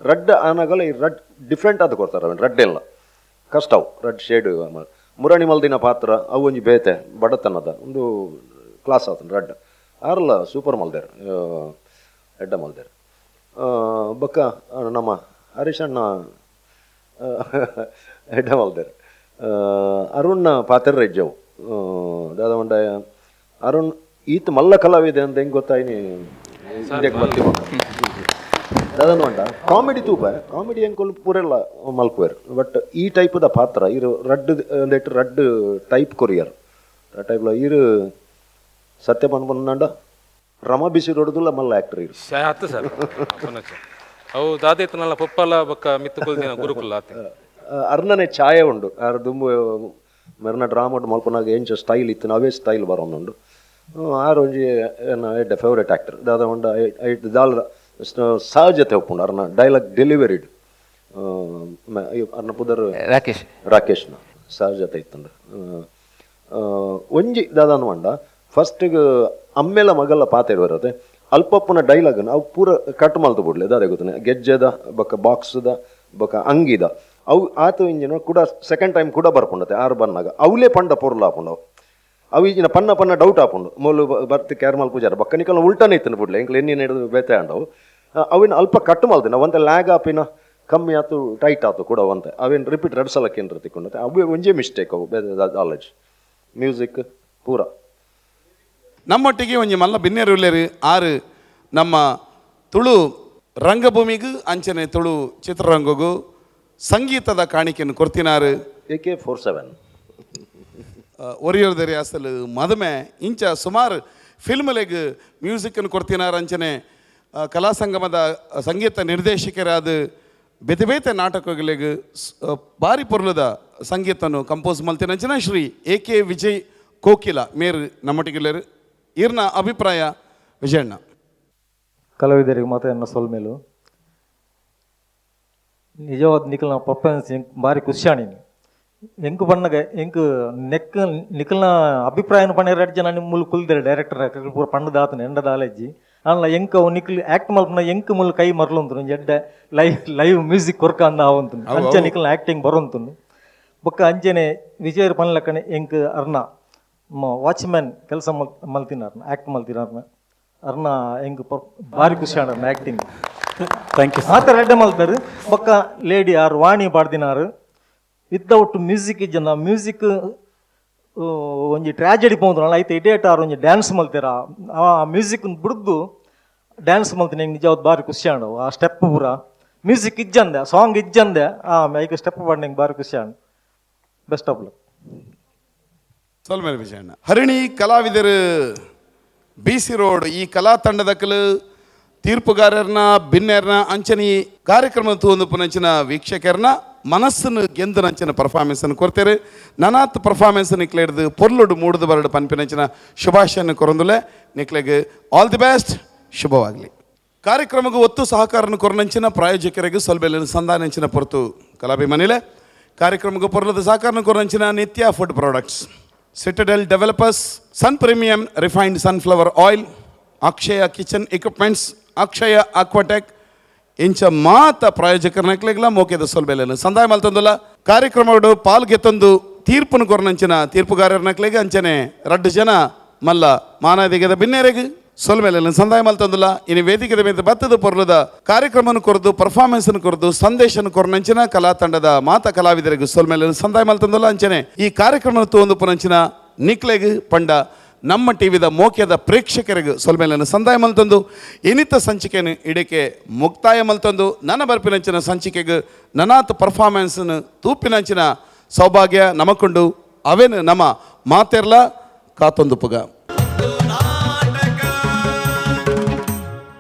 ರಡ್ಡ್ ಆನಗಲ ಈ ರಡ್ ಡಿಫ್ರೆಂಟ್ ಆದ್ ಕೊರ್ತಾರೆ ಅವನ್ ರಡ್ಡೆಲ್ಲ ಕಷ್ಟ ಅವು ರಡ್ ಶೇಡ್. ಮುರಣಿ ಮಲ್ದಿನ ಪಾತ್ರ ಅವು ಒಂಜಿ ಬೇತೆ ಬಡತನದ ಒಂದು ಕ್ಲಾಸ್ ಆತನ ರಡ್ಡ್ ಆರ್ಲ ಸೂಪರ್ ಮಲ್ದೇರು ಎಡ್ಡ ಮಲ್ದೇರು. ಬೊಕ್ಕ ನಮ್ಮ ಹರೀಶಣ್ಣ ಎಡ್ಡ ಮಲ್ದೇರು. ಅರುಣ್ ಪಾತ್ರ ಇಜ್ಜವು ದಾದ ಮಂಡ ಅರುಣ್ ಈತ ಮಲ್ಲ ಕಲಾವಿದೆ ಅಂತ ಹೆಂಗೆ ಗೊತ್ತಾಯ್ನಿ ಇಂದೆಕ್ ಬತ್ತಿ ದಾದನ ಮಂಡ ಕಾಮಿಡಿ ತೂಪ ಕಾಮಿಡಿ ಎಂಕೊಲ್ ಪೂರೆಲ್ಲ ಮಲ್ಪುವೆರ್ ಬಟ್ ಈ ಟೈಪದ ಪಾತ್ರ ಇರು ರಡ್ಡ್ ಅಂದೆಟ್ ರಡ್ಡ್ ಟೈಪ್ ಕೊರಿಯರ್ ಟೈಪ್ಲ ಇರು ಸತ್ಯ ಪನ್ಪಂಡ ರಮ ಬಿಸಿ ರೋಡ್ದುಲ್ಲ ಮಲ್ಲ ಆಕ್ಟರ್ ಇರು. ಆತು ಸರ್ ಅವು ದಾದೇತನಲ್ಲ ಪೊಪ್ಪಲ ಬೊಕ್ಕ ಮಿತ್ತು ಕೊಲ್ದಿನ ಗುರುಕುಲ ಆತೆ. ಅರ್ನನೆ ಛಾಯೆ ಉಂಡು ಆರ್ ದುಂಬು ಮೆರ್ನ ಡ್ರಾಮಡ್ ಮಲ್ಪನಾಗ ಎಂಚ ಸ್ಟೈಲ್ ಇತ್ತು ಅವೇ ಸ್ಟೈಲ್ ಬರೋನುಂಡು. ಆರ್ ಒಂಜಿ ಎನ್ನ ಎಡ್ಡೆ ಫೇವ್ರೇಟ್ ಆಕ್ಟರ್ ದಾದ ಉಂಡ ಐಟ್ ದಾಲ್ ಸಹಜತೆ ಒಪ್ಪುಂಡು ಅರ್ನ ಡೈಲಾಗ್ ಡೆಲಿವರಿಡ್ ಅರ್ನ ಪುದರ್ ರಾಕೇಶ್ ರಾಕೇಶ್ನ ಸಹಜತೆ ಇತ್ತುಂಡು. ಒಂಜಿ ದಾದಾನು ಮಂಡ ಫಸ್ಟಿಗೆ ಅಮ್ಮೆಲ ಮಗಲ ಪಾತೆರ್ ಬರುತ್ತೆ ಅಲ್ಪಪ್ಪನ ಡೈಲಾಗ್ ಅವು ಪೂರ ಕಟ್ ಮಲ್ತು ಬಿಡ್ಲೆ ದಾದೆ ಗೊತ್ತನೆ ಗೆಜ್ಜೆದ ಬೊಕ್ಕ ಬಾಕ್ಸ್ದ ಬೊಕ್ಕ ಅಂಗಿದ ಅವು ಆತು ಇಂಜಿನ ಕೂಡ ಸೆಕೆಂಡ್ ಟೈಮ್ ಕೂಡ ಬರ್ಪುಂಡತೆ ಆರು ಬನ್ನಾಗ ಅವಲೇ ಪಂಡ ಪೊರ್ಲು ಆಪುಂಡು ಅವು ಈಜಿನ ಪನ್ನ ಪನ್ನ ಡೌಟ್ ಆಪುಂಡು ಮೊಲು ಬರ್ತಿ ಕೇರ್ ಮಲ್ಪುಜಾರ ಬೊಕ್ಕ ನಿಕಲ್ನ ಉಲ್ಟನೆ ಇತ್ತು ಬಿಡ್ಲೆ ಎಂಕ್ಲ ಎಣ್ಣೆ ಹಿಡಿದು ಬೇತೆ ಅಂಡವು ಅವಿನ ಅಲ್ಪ ಕಟ್ ಮಲ್ದಿನ ಒಂತೆ ಲ್ಯಾಗ್ ಆಪಿನ ಕಮ್ಮಿ ಆತು ಟೈಟ್ ಆತು ಕೂಡ ಒಂತೆ ಅವೇನು ರಿಪೀಟ್ ಎರಡು ಸಲ ಕೇಂದ್ರ ತಿಕ್ಕೊಂಡತೆ ಅವೇ ಒಂಜೇ ಮಿಸ್ಟೇಕ್ ಅವು ನಾಲೆಜ್ ಮ್ಯೂಸಿಕ್ ಪೂರ. ನಮ್ಮೊಟ್ಟಿಗೆ ಒಂಜಿ ಮಲ್ಲ ಬಿನ್ನೆರು ಆರು ನಮ್ಮ ತುಳು ರಂಗಭೂಮಿಗೂ ಅಂಚನೆ ತುಳು ಚಿತ್ರರಂಗಗೂ ಸಂಗೀತದ ಕಾಣಿಕೆಯನ್ನು ಕೊರ್ತಿನಾರು. AK-47 ಒರಿಯೋರ್ದರಿ ಅಸಲು ಮದುಮೆ ಇಂಚ ಸುಮಾರು ಫಿಲ್ಮ್ಲೆಗ್ ಮ್ಯೂಸಿಕ್ಕನ್ನು ಕೊರ್ತಿನಾರು. ಅಂಚನೆ ಕಲಾ ಸಂಗಮದ ಸಂಗೀತ ನಿರ್ದೇಶಕರಾದ ಬೇತೆ ಬೇತೆ ನಾಟಕಗಳಿಗೆ ಬಾರಿ ಪೊರ್ಲುದ ಸಂಗೀತನು ಕಂಪೋಸ್ ಮಲ್ತಿನ ಅಂಚನೆ ಶ್ರೀ ಎ ಕೆ ವಿಜಯ್ ಕೋಕಿಲ ಮೇರು ನಮ್ಮೊಟ್ಟಿಗೆ ಈರ್ನ ಅಭಿಪ್ರಾಯ ವಿಜಯಣ್ಣ. ಕಲಾವಿದರಿಗೆ ಮಾತ್ರ ಎನ್ನ ಸೊಲ್ಮೆಲು ನಿಜವಾದ ನಿಖಲ್ನ ಪರ್ಫಾರ್ಮೆನ್ಸ್ ಎಂಕ್ ಭಾರಿ ಖುಷಿ ಆಣೀನಿ. ಎಂಕ್ ಬಣ್ಣಗ ಎಂಕ್ ನೆಕ್ ನಿಖಲ್ನ ಅಭಿಪ್ರಾಯನ ಪಂಡ ಎರಡು ಜನ ನಿಮ್ಮ ಮುಲ್ ಕುಲ್ದಿರ ಡೈರೆಕ್ಟರ್ ಪೂರ ಪಂಡ ದಾತನ ಎಂಡ ದಾಲೆಜ್ಜಿ ಆನ್ಲ ಎಂಕ್ ಅವು ನಿಖಲ್ ಆ್ಯಕ್ಟ್ ಮಲ್ಪನ ಎಂಕ್ ಮುಲ್ ಕೈ ಮರ್ಲೊಂತು ಎಡ್ಡೆ live live music ಕೊರ್ಕ ಅಂದ ಆವಂತು ಅಂಚೆ ನಿಖಲ್ನ ಆ್ಯಕ್ಟಿಂಗ್ ಬರೋಂತು. ಬೊಕ್ಕ ಅಂಚೆನೆ ವಿಜಯರ್ ಪನ್ಲಕ್ಕನೆ ಎಂಕ್ ಅರ್ನ ವಾಚ್ಮ್ಯಾನ್ ಕೆಲಸ ಮಲ್ತಿನಾರ್ನ ಆ್ಯಕ್ಟ್ ಮಲ್ತಿನಾರ್ನ ಅರ್ನ ಎಂಕ್ ಭಾರಿ ಖುಷಿ ಆಂಡ್ acting. Thank you. ಮಾತ್ರ ಎಡ್ಡೆ ಮಲ್ತಾರೆ. ಬೊಕ್ಕ ಲೇಡಿ ಆರ್ ವಾಣಿ ಪಾಡ್ದಿನಾರು ವಿತೌಟ್ ಮ್ಯೂಸಿಕ್ ಜನ ಮ್ಯೂಸಿಕ್ ಒಂಜಿ ಟ್ರಾಜೆಡಿ ಪೋಂದು ಐತೆ ಇಡೇಟ್ ಆರ್ ಒಂಜಿ ಡ್ಯಾನ್ಸ್ ಮಲ್ತೀರ ಆ ಮ್ಯೂಸಿಕ್ ಬಿಡ್ದು ಡ್ಯಾನ್ಸ್ ಮಲ್ತೀನಿ ಎಂಕ್ ನಿಜವಾದ ಭಾರಿ ಖುಷಿ ಆಂಡವು. ಆ ಸ್ಟೆಪ್ ಪೂರ ಮ್ಯೂಸಿಕ್ ಇಜ್ಜಂದೆ ಸಾಂಗ್ ಇಜ್ಜಂದೆ ಆ ಐಕ್ ಸ್ಟೆಪ್ ಪಾಡ್ನ ಎಂಕ್ ಭಾರಿ ಖುಷಿ and. Best of luck. ಸೊಲ್ಮೇಲೆ Vijayanna. Harini ಕಲಾವಿದರು B C road ಈ ಕಲಾ ತಂಡದಕಲು ತೀರ್ಪುಗಾರರ್ನ ಬಿನ್ನೆರ್ನ ಅಂಚನಿ ಕಾರ್ಯಕ್ರಮ ತೂಂದು ಪುನಂಚಿನ ವೀಕ್ಷಕರ್ನ ಮನಸ್ಸನ್ನು ಗೆಂದನಂಚಿನ ಪರ್ಫಾರ್ಮೆನ್ಸನ್ನು ಕೊರ್ತೆರ್. ನನಾತ್ ಪರ್ಫಾರ್ಮೆನ್ಸ್ ನಿಕ್ಲೆಡ್ದು ಪೊರ್ಲುಡು ಮೂಡುದು ಬರಡು ಪನ್ಪಿನಂಚಿನ ಶುಭಾಶಯನ ಕೊರೊಂದುಲೆ. ನಿಕ್ಲೆಗ್ ಆಲ್ the best, ಶುಭವಾಗಲಿ. ಕಾರ್ಯಕ್ರಮಕ್ಕೆ ಒತ್ತು ಸಹಕಾರನ ಕೊರನಂಚಿನ ಪ್ರಾಯೋಜಕರಿಗೆ ಸೊಲ್ಬೆಲಿನ ಸಂಧಾನಂಚಿನ ಪೊರ್ತು ಕಲಾಭಿಮಾನಿಲೆ. ಕಾರ್ಯಕ್ರಮಕ್ಕೆ ಪೊರ್ಲದ ಸಹಕಾರನ ಕೊರನಂಚಿನ Nithya food products, Citadel developers, Sun premium refined sunflower oil, Akshaya kitchen equipments, Akshaya Aquatech ಇಂಚ ಮಾತ ಪ್ರಾಯೋಜಕರನಕ್ಲೆಗ್ಲ ಮೋಕೆದ ಸೊಲ್ಬೆಲೆನು ಸಂದಾಯ ಮಲ್ತಂದುಲ್ಲ. ಕಾರ್ಯಕ್ರಮಡು ಪಾಲ್ಗೆತ್ತೊಂದು ತೀರ್ಪುನು ಕೊರನಂಚಿನ ತೀರ್ಪುಗಾರರನಕ್ಲೆಗ್ ಅಂಚನೆ ರಡ್ಡು ಜನ ಮಲ್ಲ ಮಾನಾದಿಗದ ಬಿನ್ನೆರೆಗ್ ಸೊಲ್ಮೆಲೆನು ಸಂದಾಯ ಮಲ್ತಂದುಲ್ಲ. ಇನಿ ವೇದಿಕೆದ ಮೇಲೆ ಬತ್ತದ ಪೊರ್ಲದ ಕಾರ್ಯಕ್ರಮನು ಕೊರದು, ಪರ್ಫಾರ್ಮೆನ್ಸ್ ಕೊರದು, ಸಂದೇಶನ ಕೊರನಂಚಿನ ಕಲಾ ತಂಡದ ಮಾತ ಕಲಾವಿದರಿಗೆ ಸೊಲ್ಮೆಲೆನು ಸಂದಾಯ ಮಲ್ತಂದುಲ್ಲ. ಅಂಚನೆ ಈ ಕಾರ್ಯಕ್ರಮ ತೂವೊಂದು ಪುನಂಚಿನ ನಿಕ್ಲೆಗ್ ಪಂಡ ನಮ್ಮ ಟಿವಿದ ಮೋಕ್ಯದ ಪ್ರೇಕ್ಷಕರಿಗೆ ಸೊಲ್ಮೆಲೆನು ಸಂದಾಯ ಮಲ್ತಂದು ಇನಿತ ಸಂಚಿಕೆಯನ್ನು ಇಡಕ್ಕೆ ಮುಕ್ತಾಯ ಮಲ್ತಂದು ನನ್ನ ಬರ್ಪಿನಂಚಿನ ಸಂಚಿಕೆಗೆ ನನಾತ್ ಪರ್ಫಾರ್ಮೆನ್ಸ್ನು ತೂಪಿನಂಚಿನ ಸೌಭಾಗ್ಯ ನಮಕೊಂಡು ಅವೇನು ನಮ್ಮ ಮಾತೆರ್ಲ ಕಾತೊಂದು ಪುಗ.